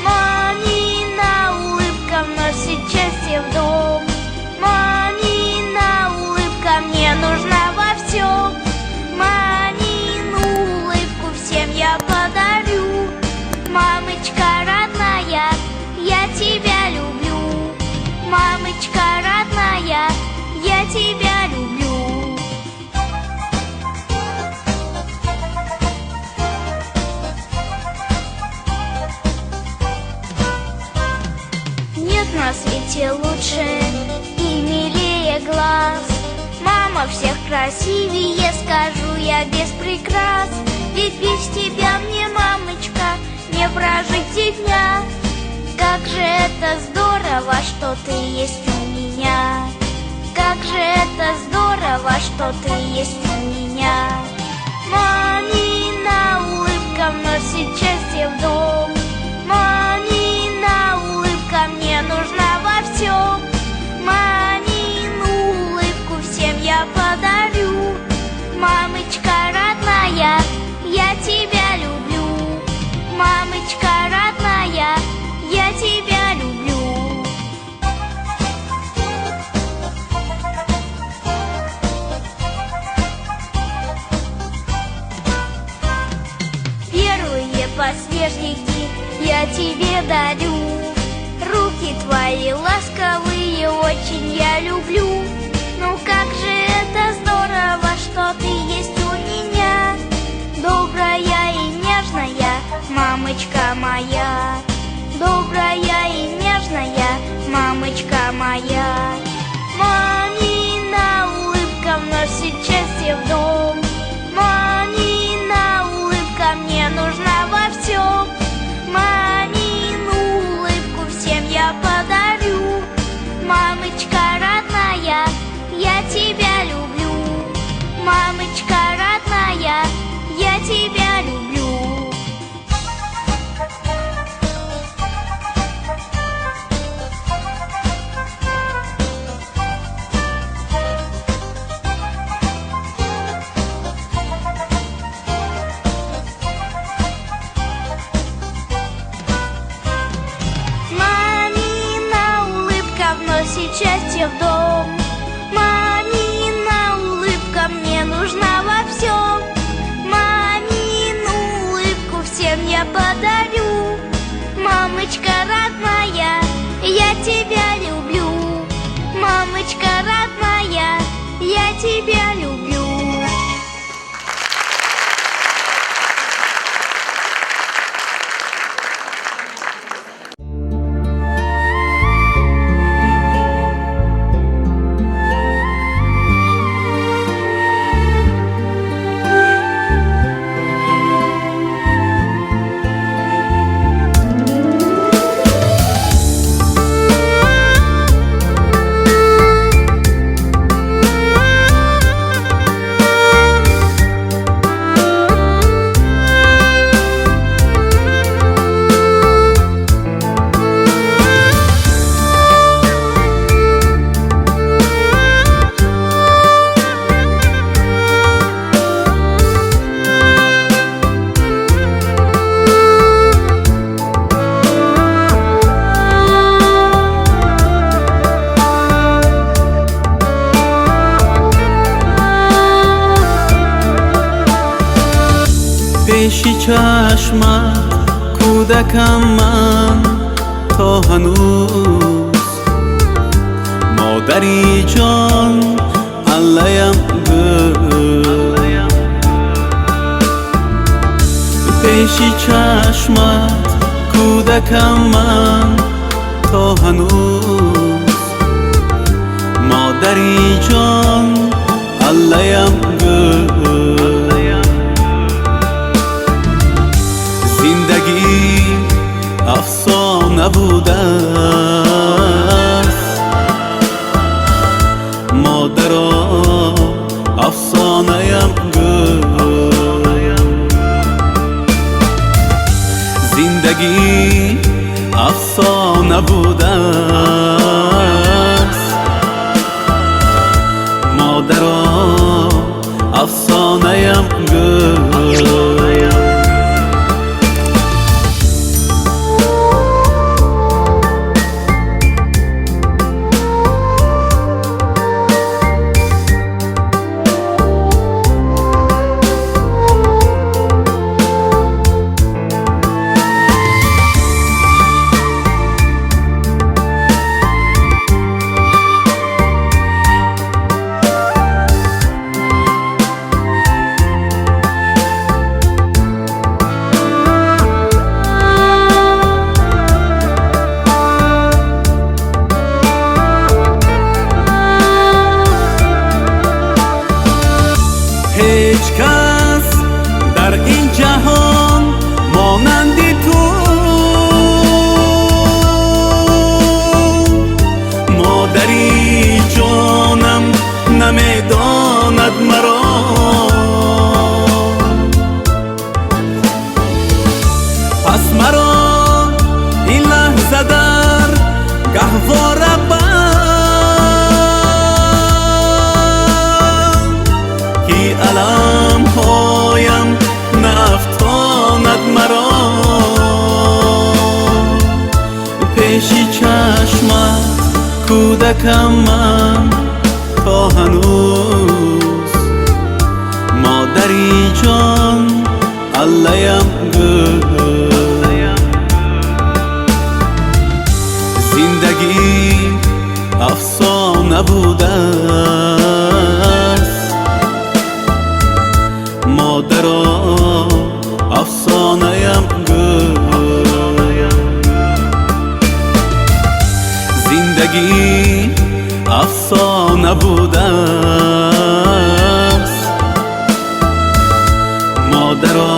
Мамина улыбка вносит счастье в дом. Мамина улыбка мне нужна во всем. Мамину улыбку всем я подарю. Мамочка родная, я тебя люблю. Мамочка родная, я тебя люблю. Нет на свете лучше и милее глаз. Мама всех красивее, скажу я без прикрас. Ведь без тебя мне, мамочка, не прожить и дня. Как же это здорово, что ты есть у меня. Как же это здорово, что ты есть у меня. Мамина улыбка вносит счастье в дом. Мамина улыбка мне нужна во всем. Мамину улыбку всем я подарю. Мамочка родная, я тебя люблю. Мамочка родная, я тебя люблю. Первые подснежники я тебе дарю. Руки твои ласковые очень я люблю. Ну как же это здорово, что ты есть у меня. Добрая и нежная мамочка моя. Добрая и нежная мамочка моя. Мамина улыбка вносит счастье в дом. Мамина улыбка мне нужна во всем. Мамину улыбку всем я подарю. Мамочка родная, я тебя люблю. Мамочка родная, я тебя люблю. Мамина улыбка вносит счастье в дом. Мамина улыбка мне нужна во всем. Мамину улыбку всем я подарю. Мамочка родная, я тебя люблю. Мамочка родная, я тебя люблю.
Пеши чашмат кӯдакам ман то ҳанӯз, модари ҷон аллаям гӯ. Пеши чашмат кӯдакам ман то ҳанӯз, модари ҷон аллаям гӯ. Зиндагӣ афсона будааст, модаро афсона. Кӯдакам ман то ҳанӯз, модари ҷон, аллаям гӯ. Зиндагӣ афсона будааст, модаро, афсонаям гӯ. Зиндагӣ афсона будааст, модаро,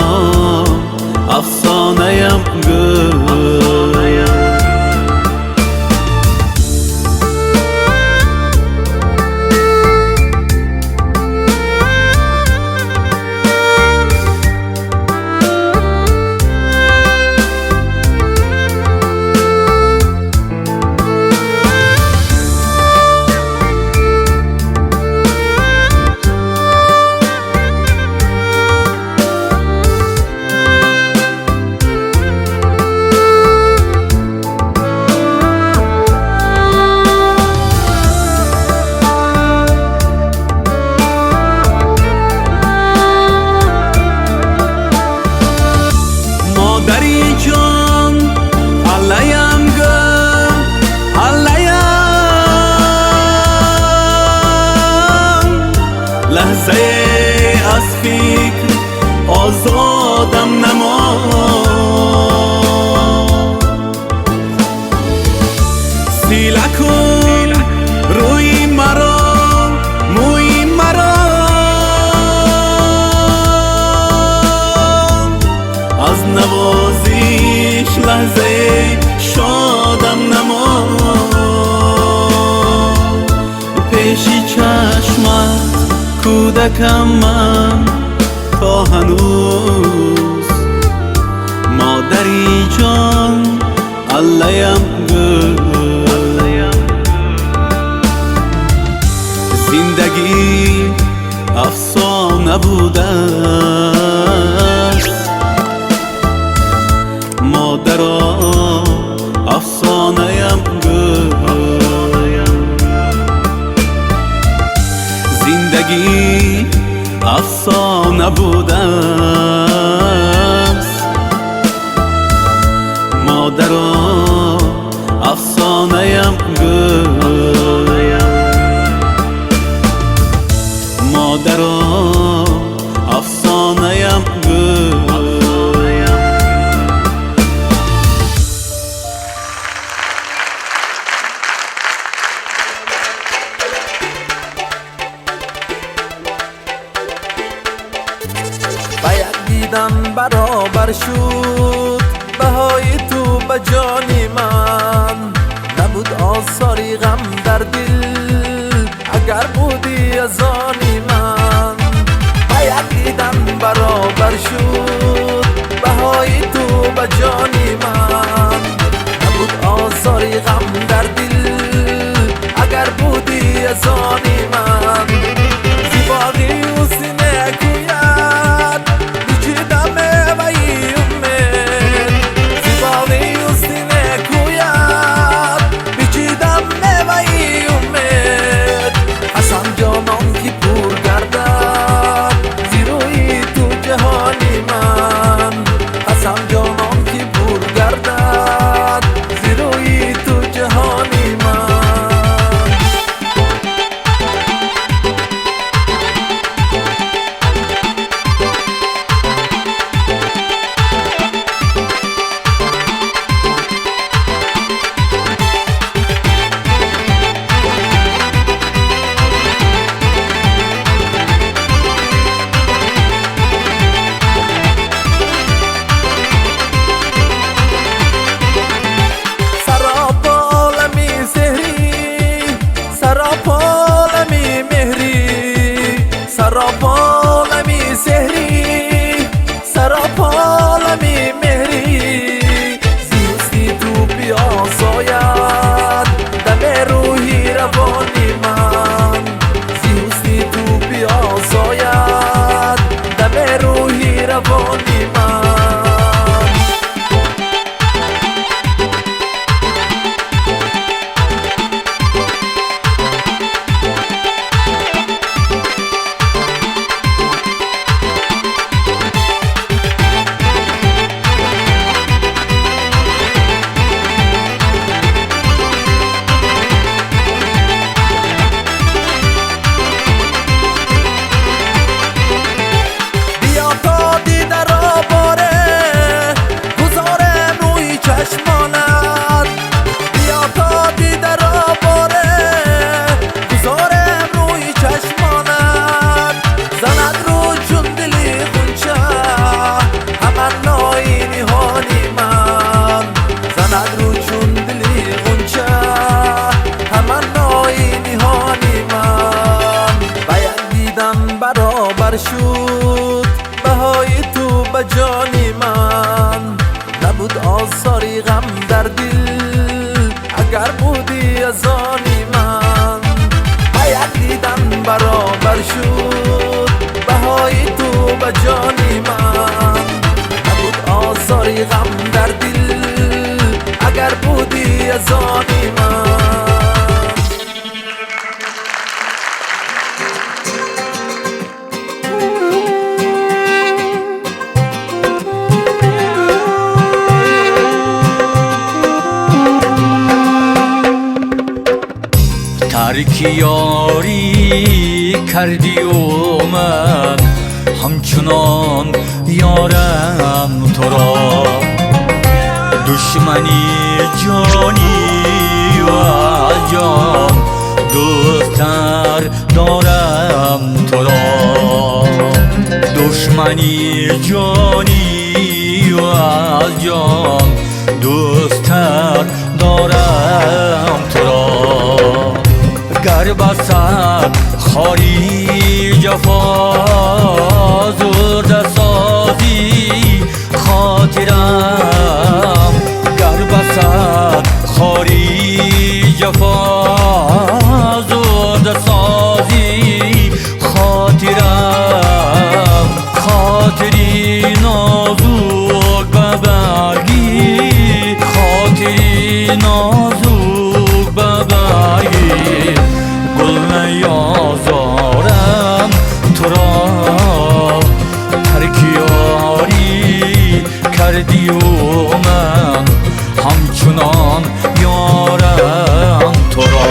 афсонаям гӯ. Модари ҷон, аллаям гӯ, аллаям. Лаҳзае аз фикр озодам намо. Сила кун рӯи маро, мӯи маро, аз навозиш лаҳзае шодам намо. Пеши чашмат кӯдакам ман то ҳанӯз, модари ҷон, аллаям гӯ. Зиндагӣ афсона будааст, модаро, афсонаям гӯ. Зиндагӣ афсона будааст, модаро, афсонаям гӯ. Модаро, афсонаям гӯ.
Ба як дидан баробар шуд баҳои ту ба ҷони ман. Набуд осори ғам дар дил, агар будӣ аз они ман. Ба як дидан баробар шуд баҳои ту ба ҷони ман. Набуд осори ғам дар дил, агар будӣ аз они ман. Зи боғи ҳусни некӯят бичидам меваи умед. Зи боғи ҳусни некӯят бичидам меваи умед. Ҳасан ҷонон ки пур гардад зи рӯи ту ҷаҳони ман. Ҳасан ҷонон ки пур гардад зи рӯи ту ҷаҳони ман. Сарополами сеҳрӣ, сарополами меҳрӣ. Зи ҳусни ту биосояд даме рӯҳи равони ман. Зи ҳусни ту биосояд даме рӯҳи равони ман. شد بهای تو به جان من، نبود آثاری غم در دل اگر بودی از آن من. باید دیدن برابر شد بهای تو به جان من، نبود آثاری غم در دل اگر بودی از آن من.
ترک یاری کردی و من همچنان یارم تو را، دشمنی جانی و از جان دوست‌تر دارم تو را، دشمنی جانی و از جان دوست‌تر دارم تو را. گر بسد خواری جفا زرده سازی خاطرم، گر بسد خواری جفا زرده سازی خاطرم، خاطری نازک به برگی، خاطری نازک به برگی گل نیازارم تو را. ترک یاری کردی و من همچنان یارم تو را.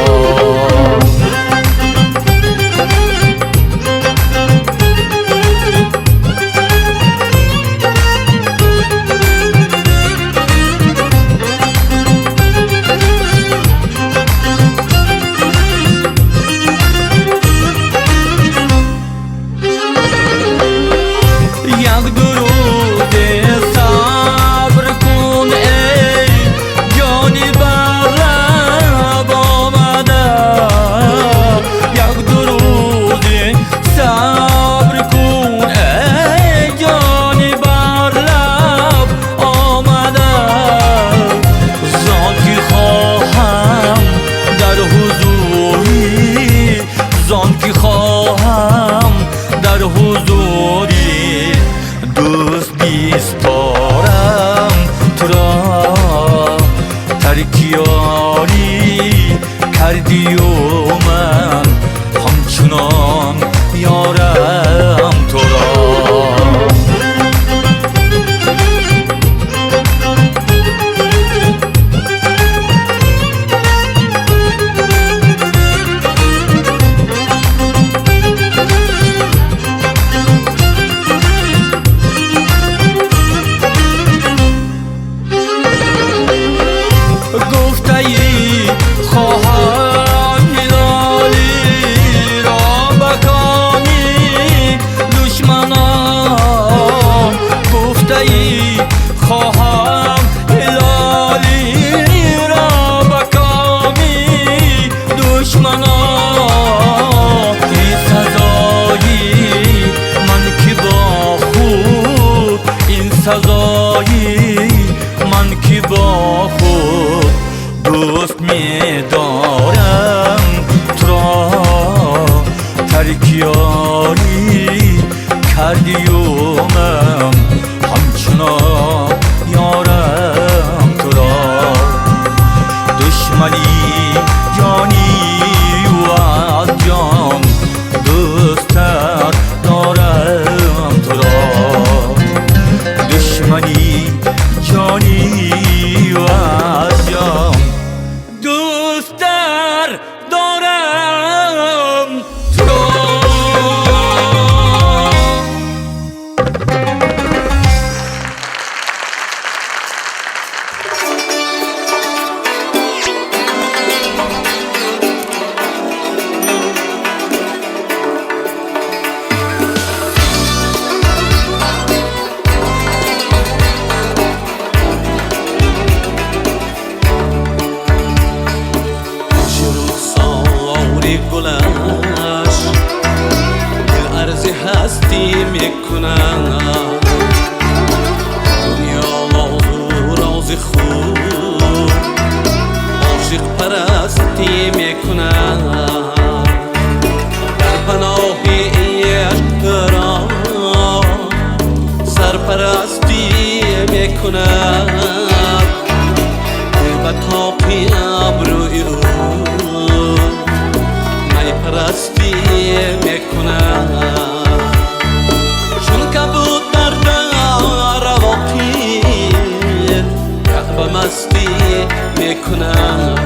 کردی و من همچنان یارم تو را. گفته خواهم هلالی را بکامی دشمنان، گفته خواهم هلالی را بکامی دشمنان. این سزایی من که با خود، این سزایی من که با خود دوست می دارم تو را. ترک یاری کردی و من همچنان یارم تو را. دشمنی جانی و از جان دوست‌تر دارم تو را، دشمنی جانی و از جان دوست‌تر دارم تو را. мекунад. Дунё нозу рози худ ошиқ парастӣ мекунад. Дар паноҳи ишқ ро сарпарастӣ мекунад. Ба тоқи абрӯи ӯ майпарастӣ мекунад. Чун кабутар дар равоқи каъба мастӣ мекунад.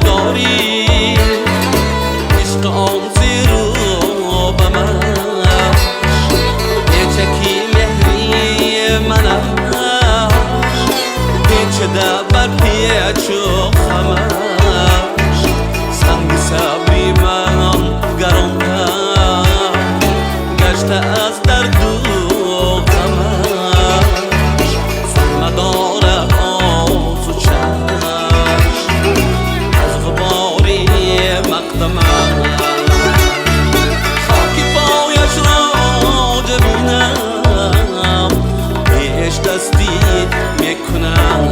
Дори ишқ он зиру ба ман печаки меҳри манаш печида бар печу хамаш. Санги сабри ман гаронтар гашта аз дарду ғамаш. Надорад озу чашм хоки пояш ро ҷабинам пеш дастӣ мекунам.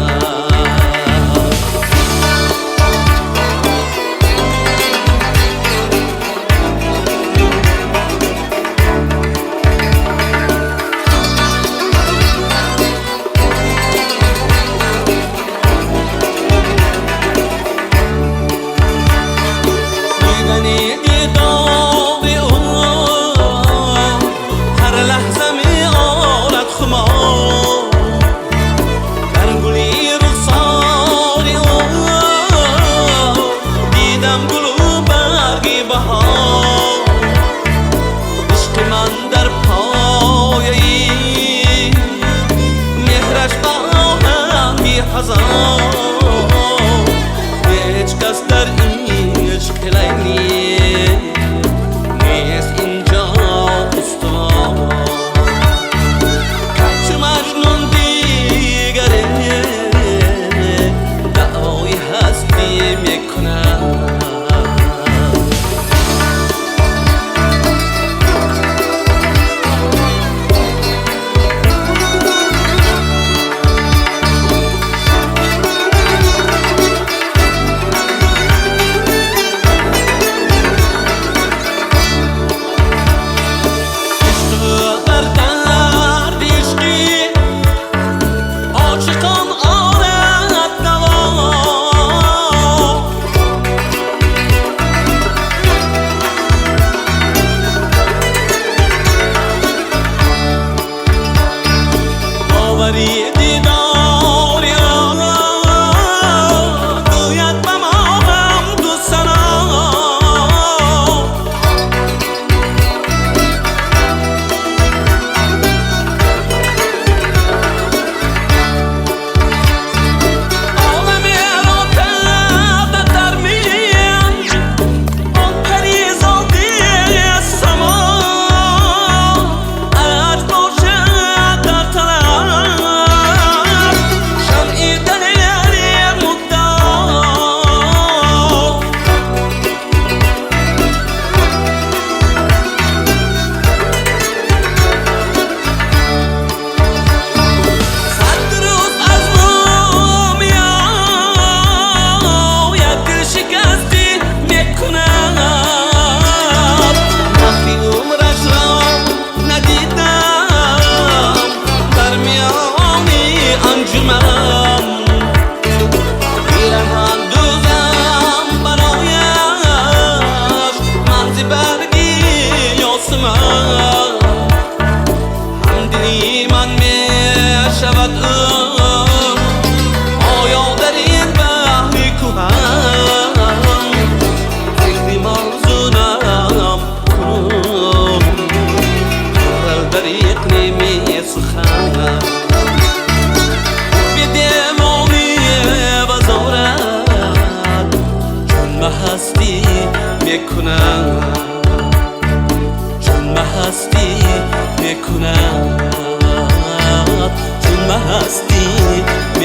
Ҳеҷ кас дар ишқ лайли нест инҷо устувор. Чу Маҷнун дигаре даъвои ҳастӣ мекунад.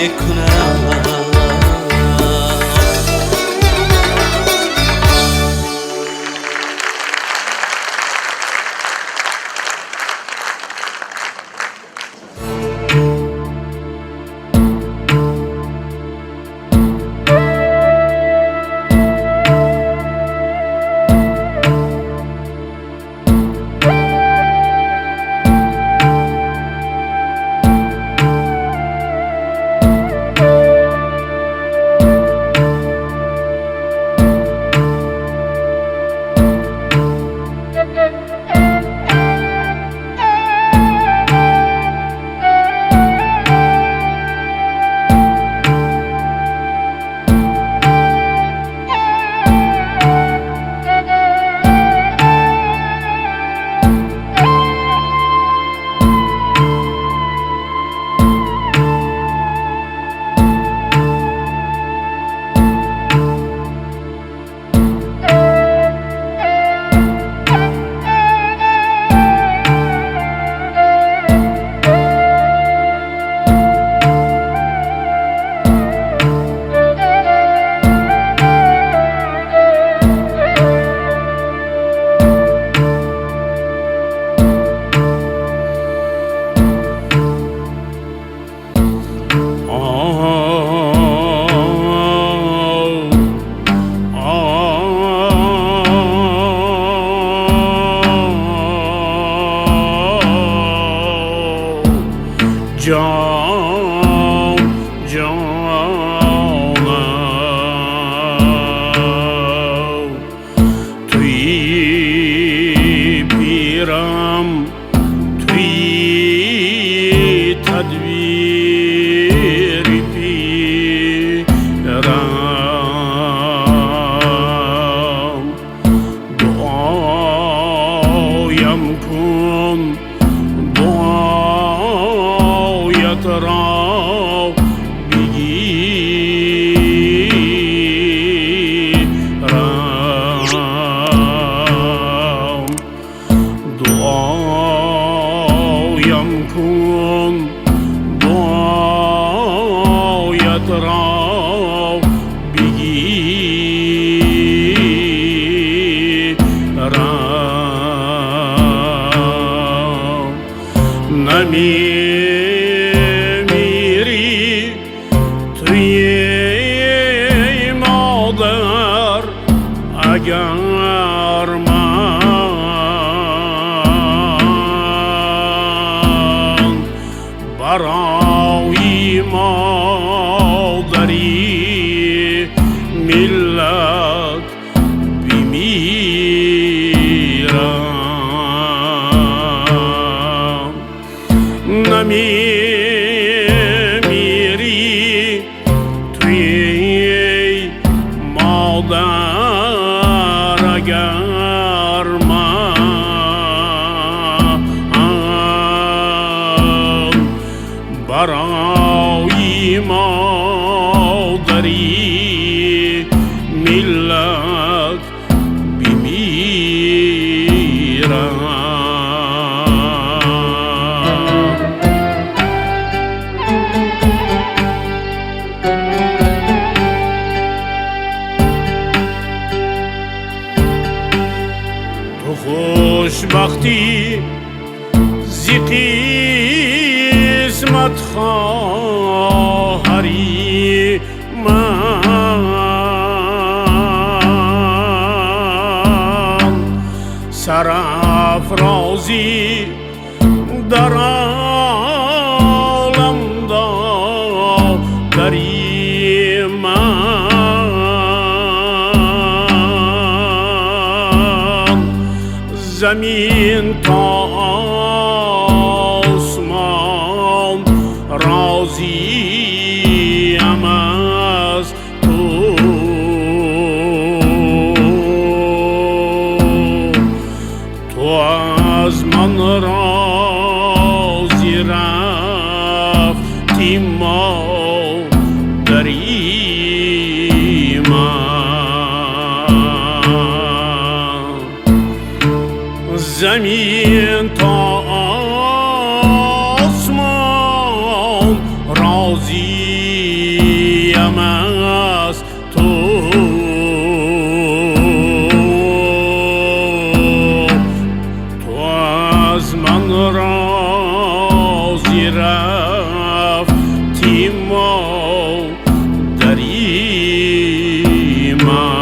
мекунам. جان جانم توی پیرم توی تدبیر پیرم دعایم کن را بگیرم دعایم کن دعایت را بگیرم نمی اگر من برای مادری ملت بمیرم نمیمیری توی مادر اگر من برای مادری ملت بمیرم. خوشبختی زی قسمت خواهری من سرافرازی در عالم داری من زمین تا آسمان راضیم از تو تو از من راضی رفتی مادری من زمین تا آسمان راضیم аз ту. Ту аз ман рози рафти, модари ман.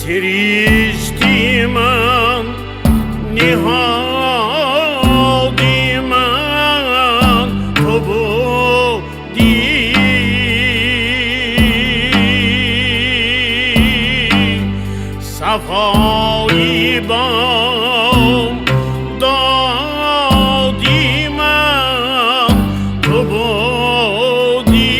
Сиришти ман, ниҳоди ман ту будӣ, сафои бом доди ман ту будӣ.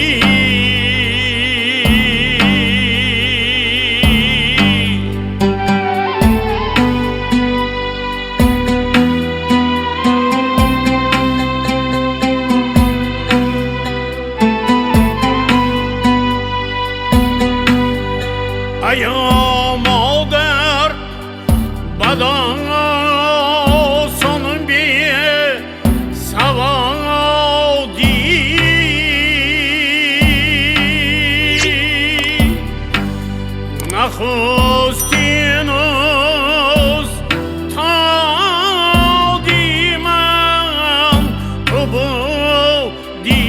Ая модар, бадосон бесаводӣ, нахустин устоди ман ту будӣ.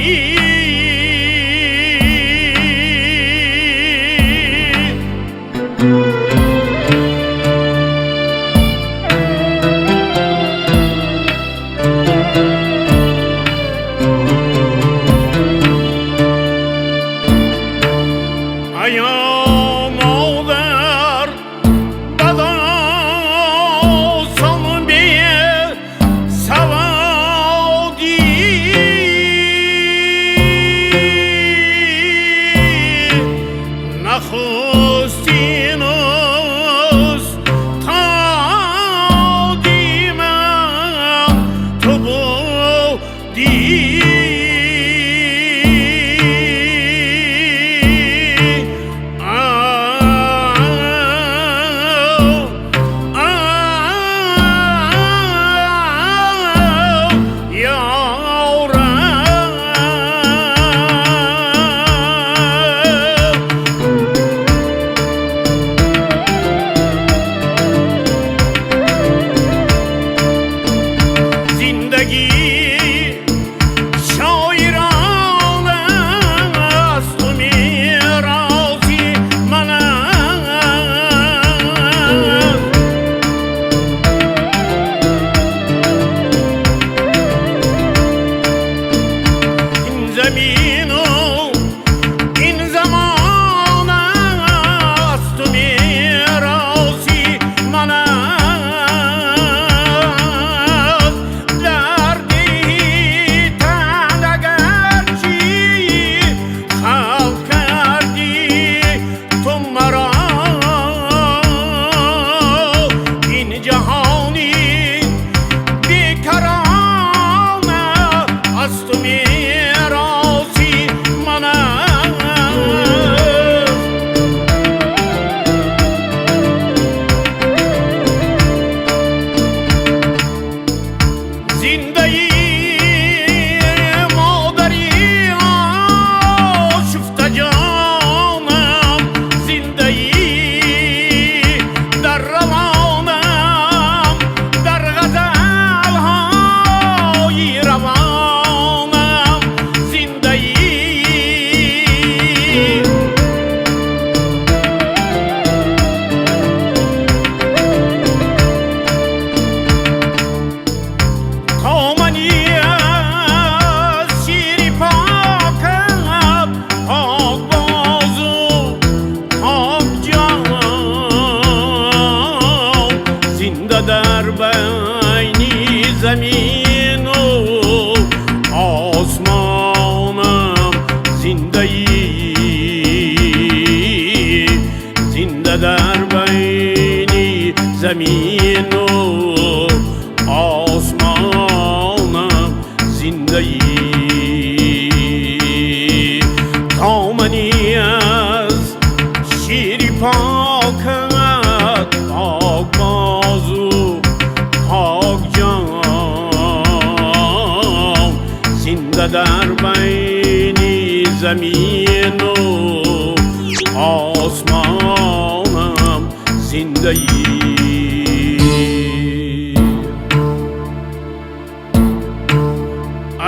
Замину осмонам зиндаӣ.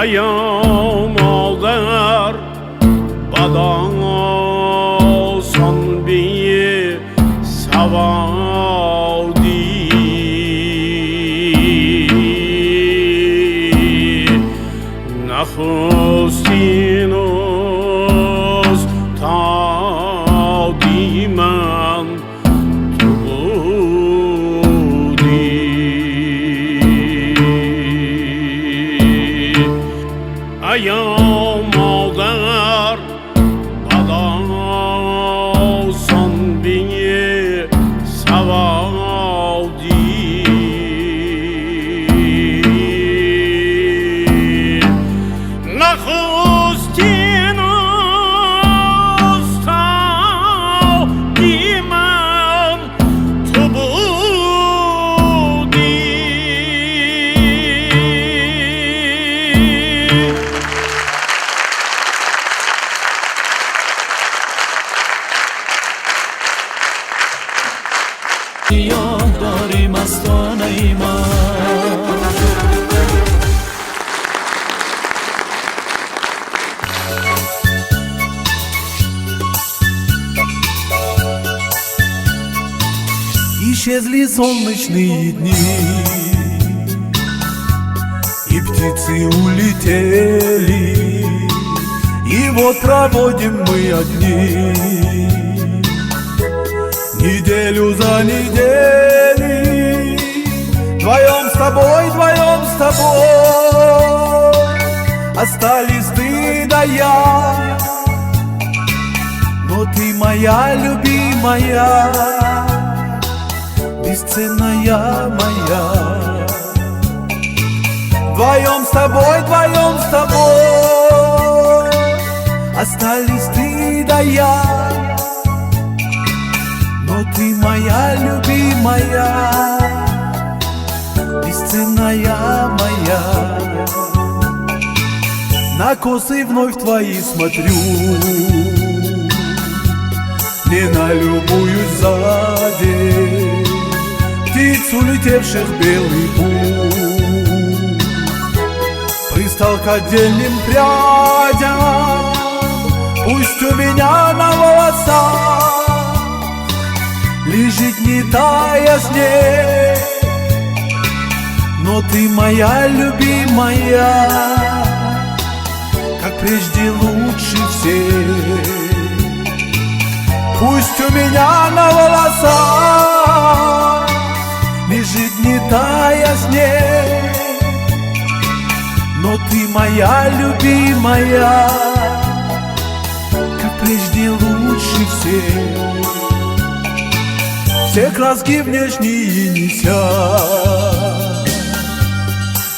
Ая модар, бадосон бесаводӣ, нахустин устоди ман ту будӣ. Ая модар, бадосон бесаводӣ, нахустин устоди ман ту будӣ.
Ёд дорӣ мастонаи ма. Исчезли солнечные дни, и птицы улетели, и вот проводим мы одни неделю за неделей. Вдвоем с тобой, вдвоем с тобой, остались ты да я. Но ты моя любимая, бесценная моя. Вдвоем с тобой, вдвоем с тобой, остались ты да я. Но ты моя любимая, бесценная моя. На косы вновь твои смотрю, не налюбуюсь сзади птиц, улетевших белый пух. Пристал к отдельным прядям, пусть у меня на волосах лежит не тая снег, но ты моя любимая, как прежде лучше всех. Пусть у меня на волосах лежит не тая снег, но ты моя любимая, как прежде лучше всех. Все краски внешние неся,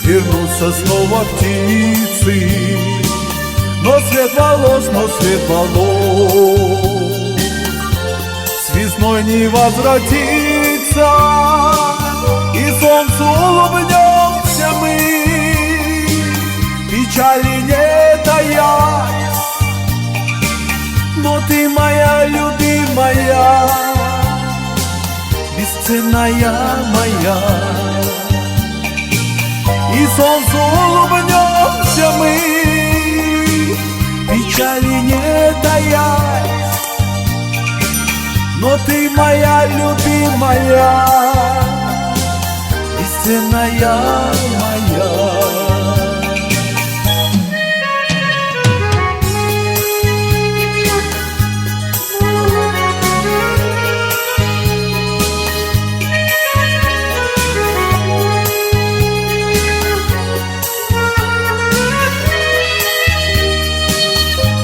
вернутся снова птицы, но цвет волос, но цвет волос с весной не возвратится, и солнцу улыбнемся мы, печали не тая. Но ты моя любимая, бесценная моя. И солнцу улыбнемся мы, печали не таясь. Но ты моя любимая, бесценная моя.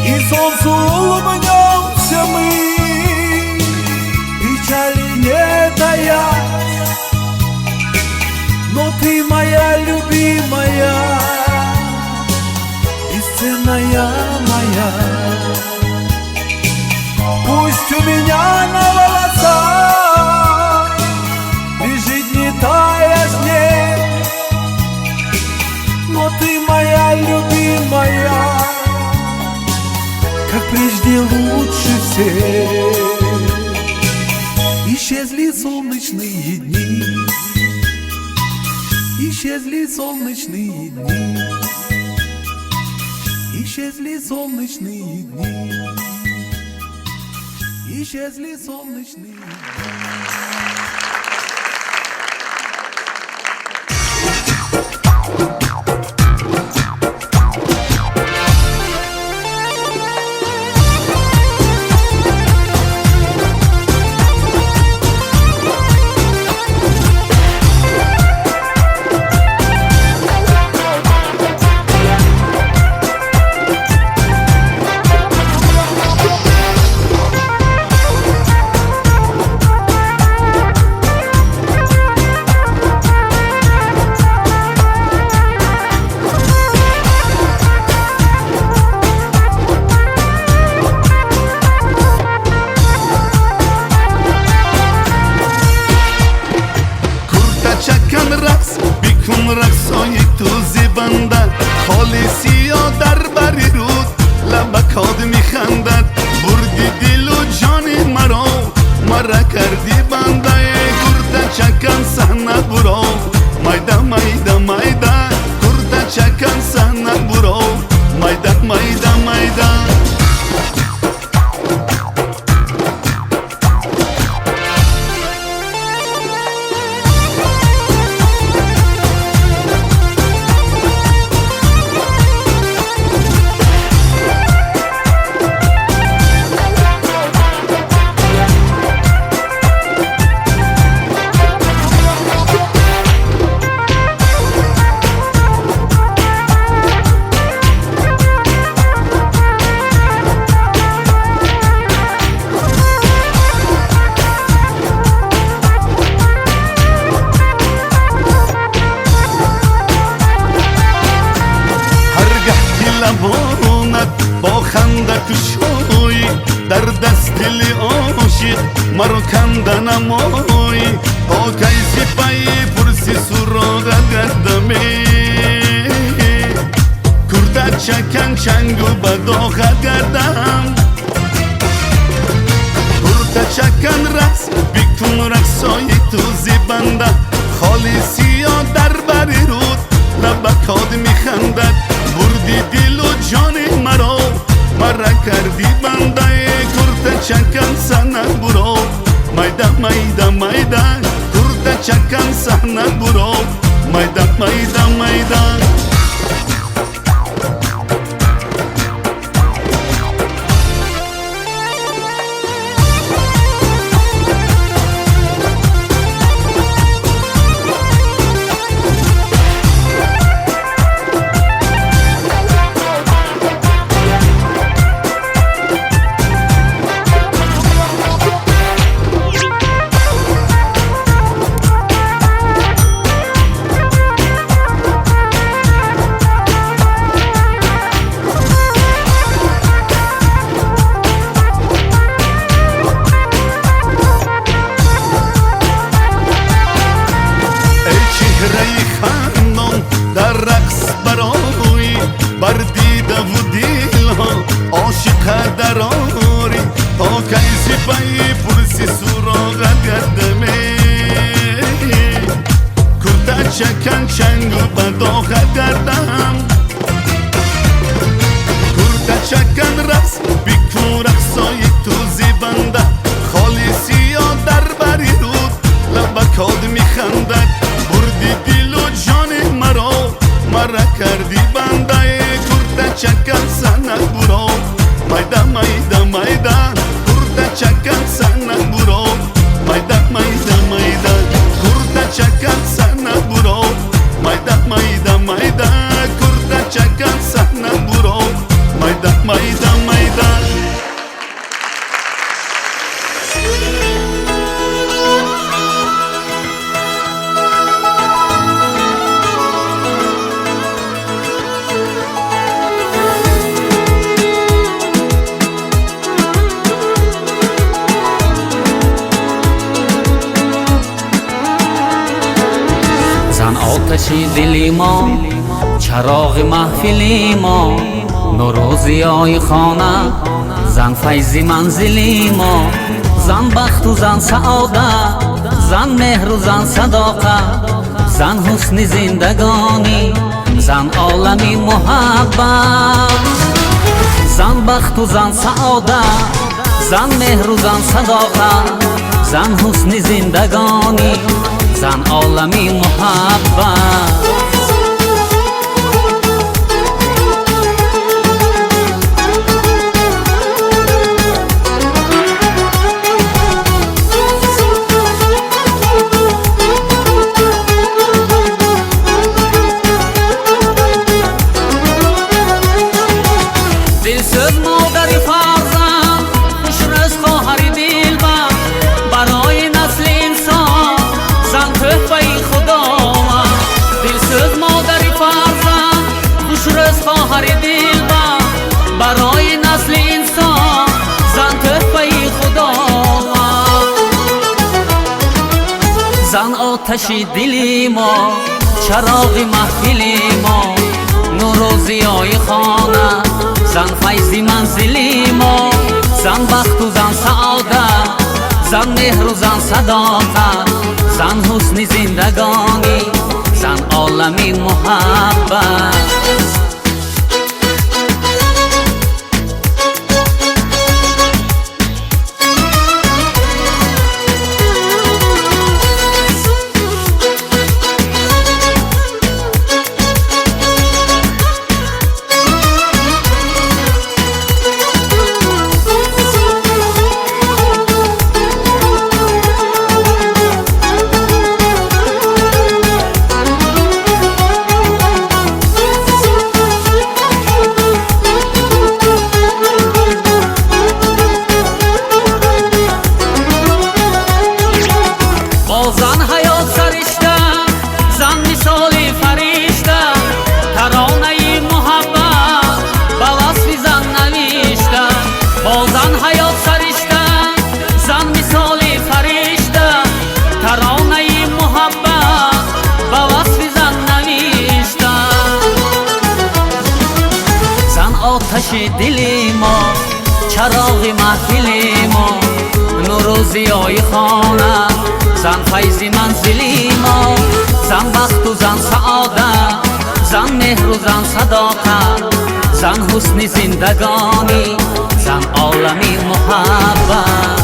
И солнцу улыбнемся мы, печали не таясь. Но ты моя любимая, бесценная моя. Пусть у меня на волосах лежит не тая снег, но ты моя любимая, как Трижды лучше всех. Исчезли солнечные дни, исчезли солнечные дни, исчезли солнечные дни, исчезли солнечные дни.
Оташи дили мо, чароғи маҳфили мо, Нуру зиёи хона, зан файзи манзили мо, зан бахту зан саодат, зан меҳру зан садоқат, зан ҳусни зиндагонӣ, зан олами муҳаббат. Зан бахту зан саодат, зан меҳру зан садоқат, зан ҳусни зиндагонӣ, зан олами муҳаббат. Дилсӯз модари фарзанд, хушрӯз хоҳари дилбанд, барои насли инсон зан тӯҳфаи Худованд. Дилсӯз модари фарзанд, хушрӯз хоҳари дилбанд, барои насли инсон зан тӯҳфаи Худованд. Зан оташи дили мо, чароғи маҳфили мо, нуру зиёи хона, зан файзи манзили мо, зан бахту зан саодат, зан меҳру зан садоқат, зан ҳусни зиндагонӣ, зан олами муҳаббат. Зан ҳаёт саришта, зан мисоли фаришта, таронаи муҳаббат ба васфи зан навишта. Бо зан ҳаёт саришта, зан мисоли фаришта, таронаи муҳаббат ба васфи зан навишта. Зан оташи дили мо, чароғи маҳфили мо, нуру зиёи хона, зан файзи манзили мо, зан бахту зан саодат, зан меҳру зан садоқат, зан ҳусни зиндагонӣ, зан олами муҳаббат.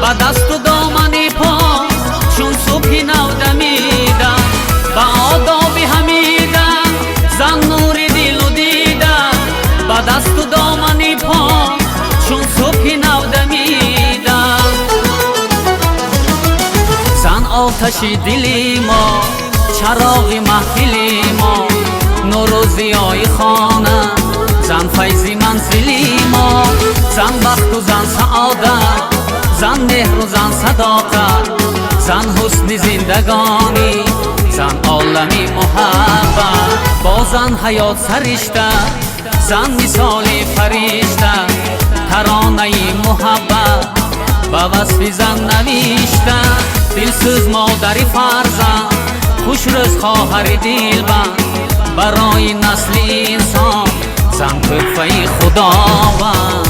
Ба дасту домани пок чун субҳи нав дамида, ба одоби ҳамида зан нури дилу дида, ба дасту домани пок чун субҳи нав дамида. Зан оташи дили мо, чароғи маҳфили мо, нуру зиёи хона, зан файзи манзили мо, зан бахту зан саодат, зан меҳру зан садоқат, зан ҳусни зиндагонӣ, зан олами муҳаббат. Бо зан ҳаёт саришта, зан мисоли фаришта, таронаи муҳаббат ба васфи зан навишта. Дилсӯз модари фарзанд, хушрӯз хоҳари дилбанд, барои насли инсон зан тӯҳфаи Худованд.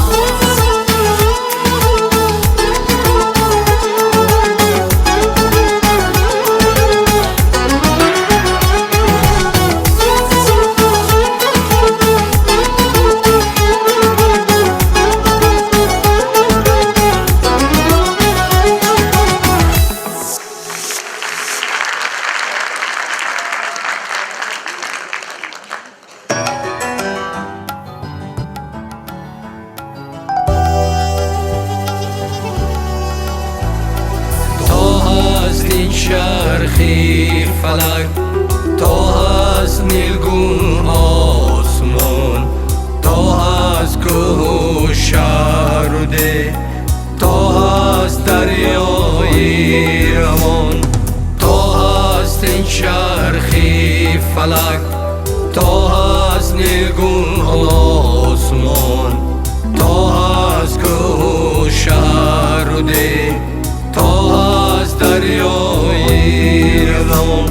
будӣ то ҳаст дарёи равон.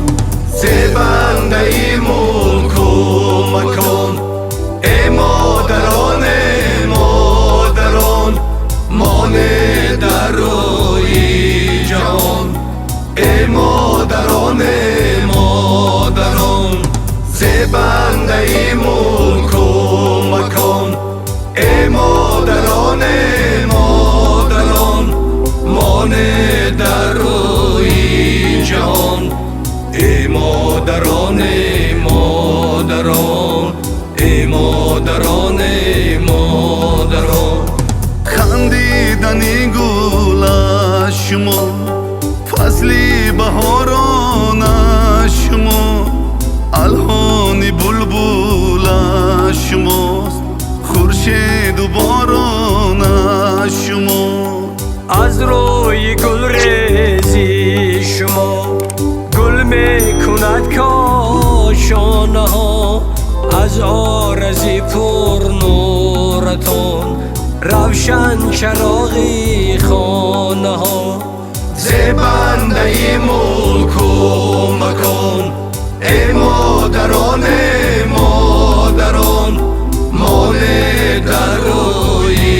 Зебандаи мулку макон, эй модарон, эй модарон, моне дар рӯи ҷаҳон. Эй модарон, эй модарон, зебандаи мулку макон, эй модарон, эй модарон, моне дар рӯи ҷаҳон. Эй модарон, эй модарон, эй модарон, эй модарон.
Хандидани гул аз шумо, фасли баҳорон аз шумо, алҳони булбул аз шумост, хуршеду борон аз шумо.
Аз рӯи гулрези шумо гул мекунад кошонаҳо, аз орзи пурнуратон равшан чароғи хонаҳо.
Зебандаи мулку макон, эй модарон, эй модарон, моне дар рӯи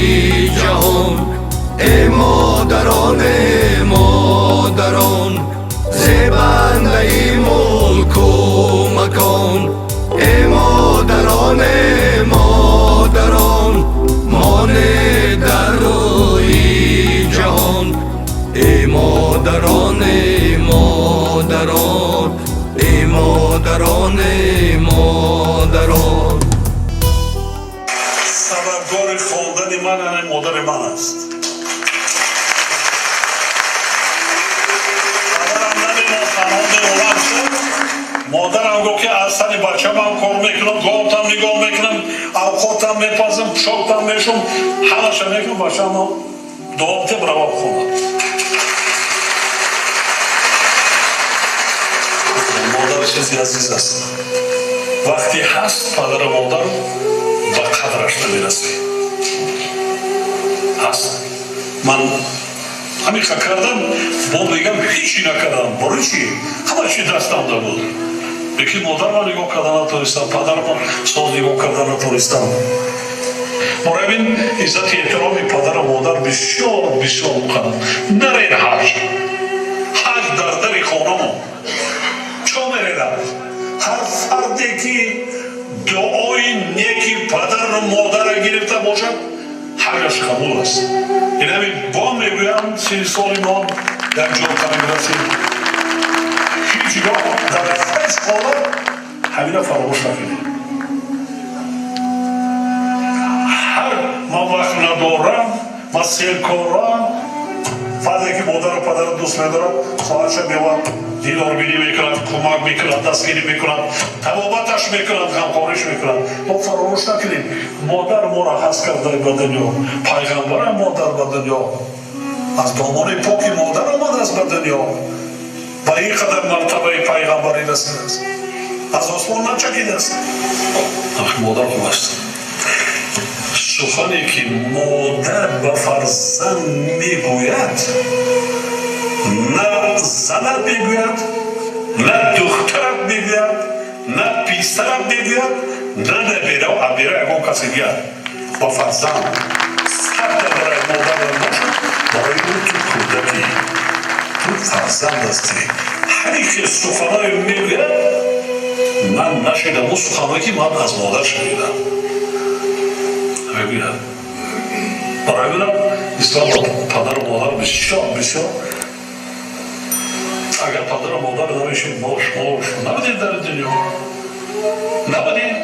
ҷаҳон. Эй модарон, эй модарон, зебандаи мулку макон, эй модарон, эй модарон, моне дар рӯи ҷаҳон. Эй модарон, эй модарон, эй модарон, эй модарон.
Сабабгори хондани ман ана модари ман аст. Падарам намемонд фарҳанди олам шуд. Модарам гуфт, ки аз сари бачамам кор мекунам, говтам нигоҳ мекунам, авқотам мепазам, пӯшоктам мешум, ҳамаша мекунам, бачаам дуо бите бирава бихонад. Модар чизи азиз аст. Вақте ҳаст падару модар ба қадраш намерасӣ. Ҳаст. Ман ҳамиқа кардам, бо мегам ҳечи накардам. Барои чӣ? Ҳама чи дастамда буд. Лекин модарма нигоҳ карда натонистам, падарма соз нигоҳ карда натонистам. Муравин иззати эҳтироми падару модар бисёр бисёр муқаддам. Наред ҳаҷ. Ҳаҷ дар дари хонамон. Чо мередам? Ҳар фарде ки дуои неки падару модарро гирифта бошад, ҳаҷаш қабул аст. Инами бо мегӯям, 30 соли мо дар ҷо қариб расид. Ҳеҷ гоҳ дар ҳеҷ ҳолат ҳамина фаромӯш накунед. Ҳар ман вақт надорам, ман серкорам, фарде ки модару падарро дӯст медорад, соатша меояд, дидорбинӣ мекунад, кӯмак мекунад, дастгирӣ мекунад, табобаташ мекунад, ғамхориш мекунад. Мо фаромӯш накунем, модар моро ҳаст карда ба дунё, пайғамбарам модар ба дунё, аз домони поки модар омадааст ба дунё, ба ин қадар мартабаи пайғамбарӣ расидааст, аз осмон начакидааст. Ах, модар хуб аст. Сухане ки модар ба фарзанд мегӯяд, на занат мегӯяд, на духтарат мегӯяд, на писарат мегӯяд, на набера, абера ягон касе дигар. Ба фарзанд садта барои модар бошад, барои ӯ ту кӯдакӣ, ту фарзанд ҳастӣ. Ҳар ки суханое мегӯяд, ман нашидам он суханое ки ман аз модар шунидам. Мегӯяд. Барои минам нисбат ба падару модар бисёр бисёр. Агар падару модар намешид, мо шумо набудем дар дунё. Набудем.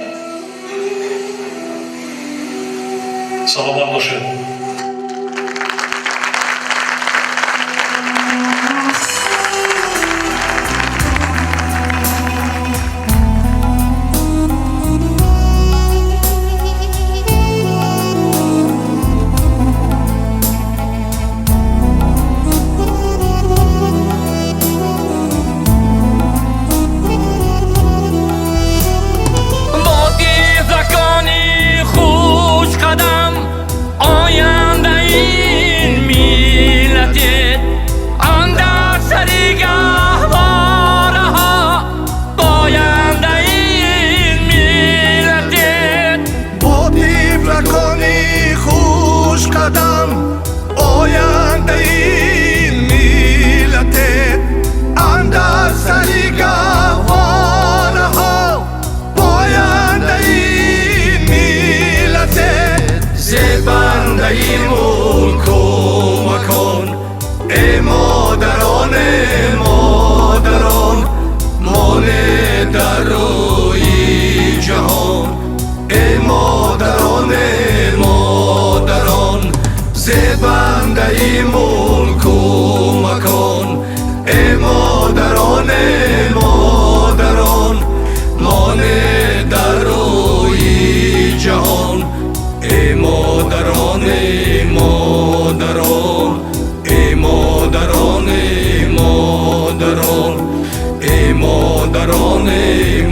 Саломат бошед.
Боди закони хушқадам.
Тифлакони хушқадам, ояндаи ин миллатед, андар сари гаҳвораҳо пояндаи ин миллатед. Зебандаи мулку макон, э модарон, э модарон, монед дар рӯи ҷаҳон. Э модарон, э модарон, зебандаи мулку макон, э модарон, э модарон, монед дар рӯи ҷаҳон. Э модарон, э модарон, э модарон, э модарон, э модарон, э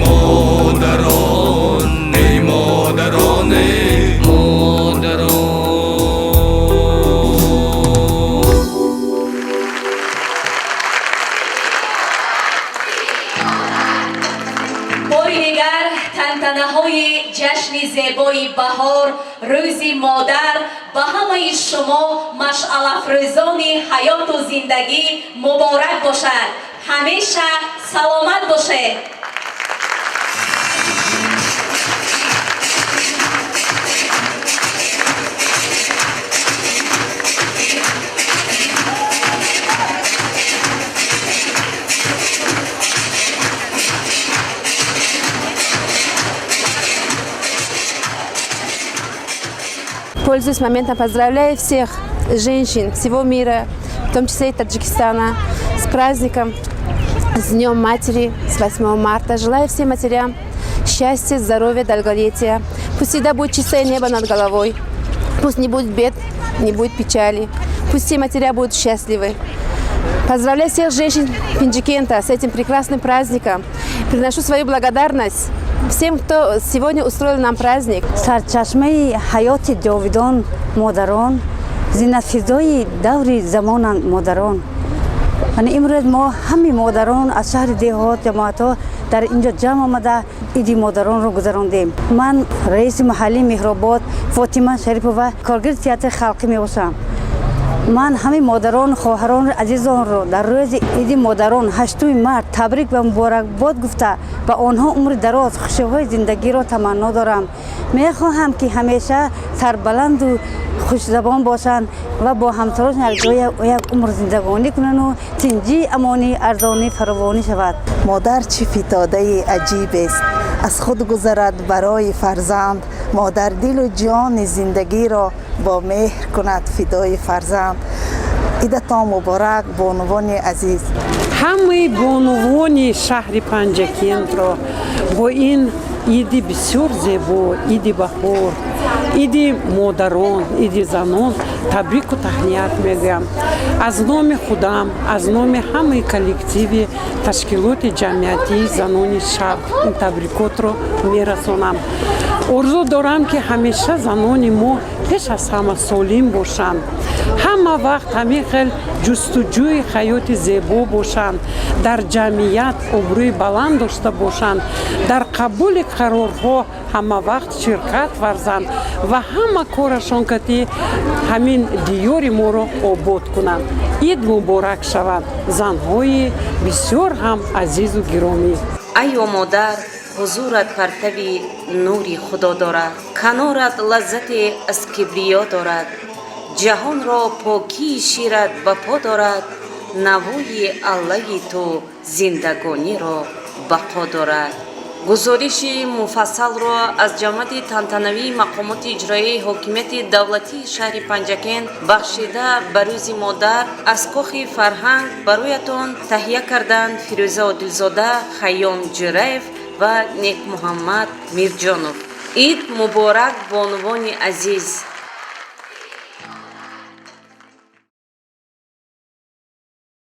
модарон, э модарон, э модарон.
Бори дигар тантанаҳои ҷашни зебои баҳор, рӯзи модар ба ҳамаи шумо машъалафрӯзони ҳаёту зиндагӣ муборак бошад. Ҳамеша саломат бошед.
Пользуясь моментом, поздравляю всех женщин всего мира, в том числе и Таджикистана, с праздником, с Днем Матери, с 8 марта. Желаю всем матерям счастья, здоровья, долголетия. Пусть всегда будет чистое небо над головой. Пусть не будет бед, не будет печали. Пусть все матеря будут счастливы. Поздравляю всех женщин Пенджикента с этим прекрасным праздником. Приношу свою благодарность всем, кто сегодня устроил нам праздник.
Сарчашмаи ҳаёти ҷовидон модарон, зинатфизои даври замонанд модарон. Яъне имрӯз мо ҳамаи модарон аз шаҳри деҳот, ҷамоатҳо дар инҷо ҷамъ омада иди модаронро гузарондем. Ман раиси маҳаллии Меҳробод Фотима Шарипова, коргари театри халқӣ мебошам. Ман ҳамаи модарон, хоҳарону азизонро дар рӯзи иди модарон 8 март табрик ва муборакбод гуфта ба онҳо умри дароз, хушиҳои зиндагиро таманно дорам. Мехоҳам, ки ҳамеша сарбаланду хушзабон бошанд ва бо ҳамсарошон якҷоя як умр зиндагонӣ кунанду тинҷӣ, амонӣ, арзонӣ, фаровонӣ шавад.
Модар чӣ фитодаи аҷибест, аз худ гузарад барои фарзанд. Модар дилу ҷони зиндагиро бо меҳр кунад фидои фарзанд. Идатон муборак, бонувони азиз.
Ҳамаи бонувони шаҳри Панҷакентро бо ин иди бисёр зебо, иди баҳор, иди модарон, иди занон табрику таҳният мегӯям. Аз номи худам, аз номи ҳамаи коллективи ташкилоти ҷамъиятии занони шаҳр ин табрикотро мерасонам. Орзу дорам, ки ҳамеша занони мо пеш аз ҳама солим бошанд, ҳама вақт ҳамин хел ҷустуҷӯи ҳаёти зебо бошанд, дар ҷамъият обрӯи баланд дошта бошанд, дар қабули қарорҳо ҳама вақт ширкат варзанд ва ҳама корашон кати ҳамин диёри моро обод кунанд. Ид муборак шавад, занҳои бисёр ҳам азизу гиромӣ.
Айё модар, ҳузурат партави нури худо дорад, канорат лаззате аз кибриё дорад, ҷаҳонро покии шират ба по дорад, навои аллаи ту зиндагониро бақо дорад. Гузориши муфассалро аз ҷамъияти тантанавии мақомоти иҷроияи ҳокимияти давлатии шаҳри Панҷакент бахшида ба рӯзи модар аз кохи фарҳанг бароятон таҳия карданд Фирӯза Одилзода, Хайём Ҷураев ва Некмуҳаммад Мирҷонов. Ид муборак, бонувони азиз!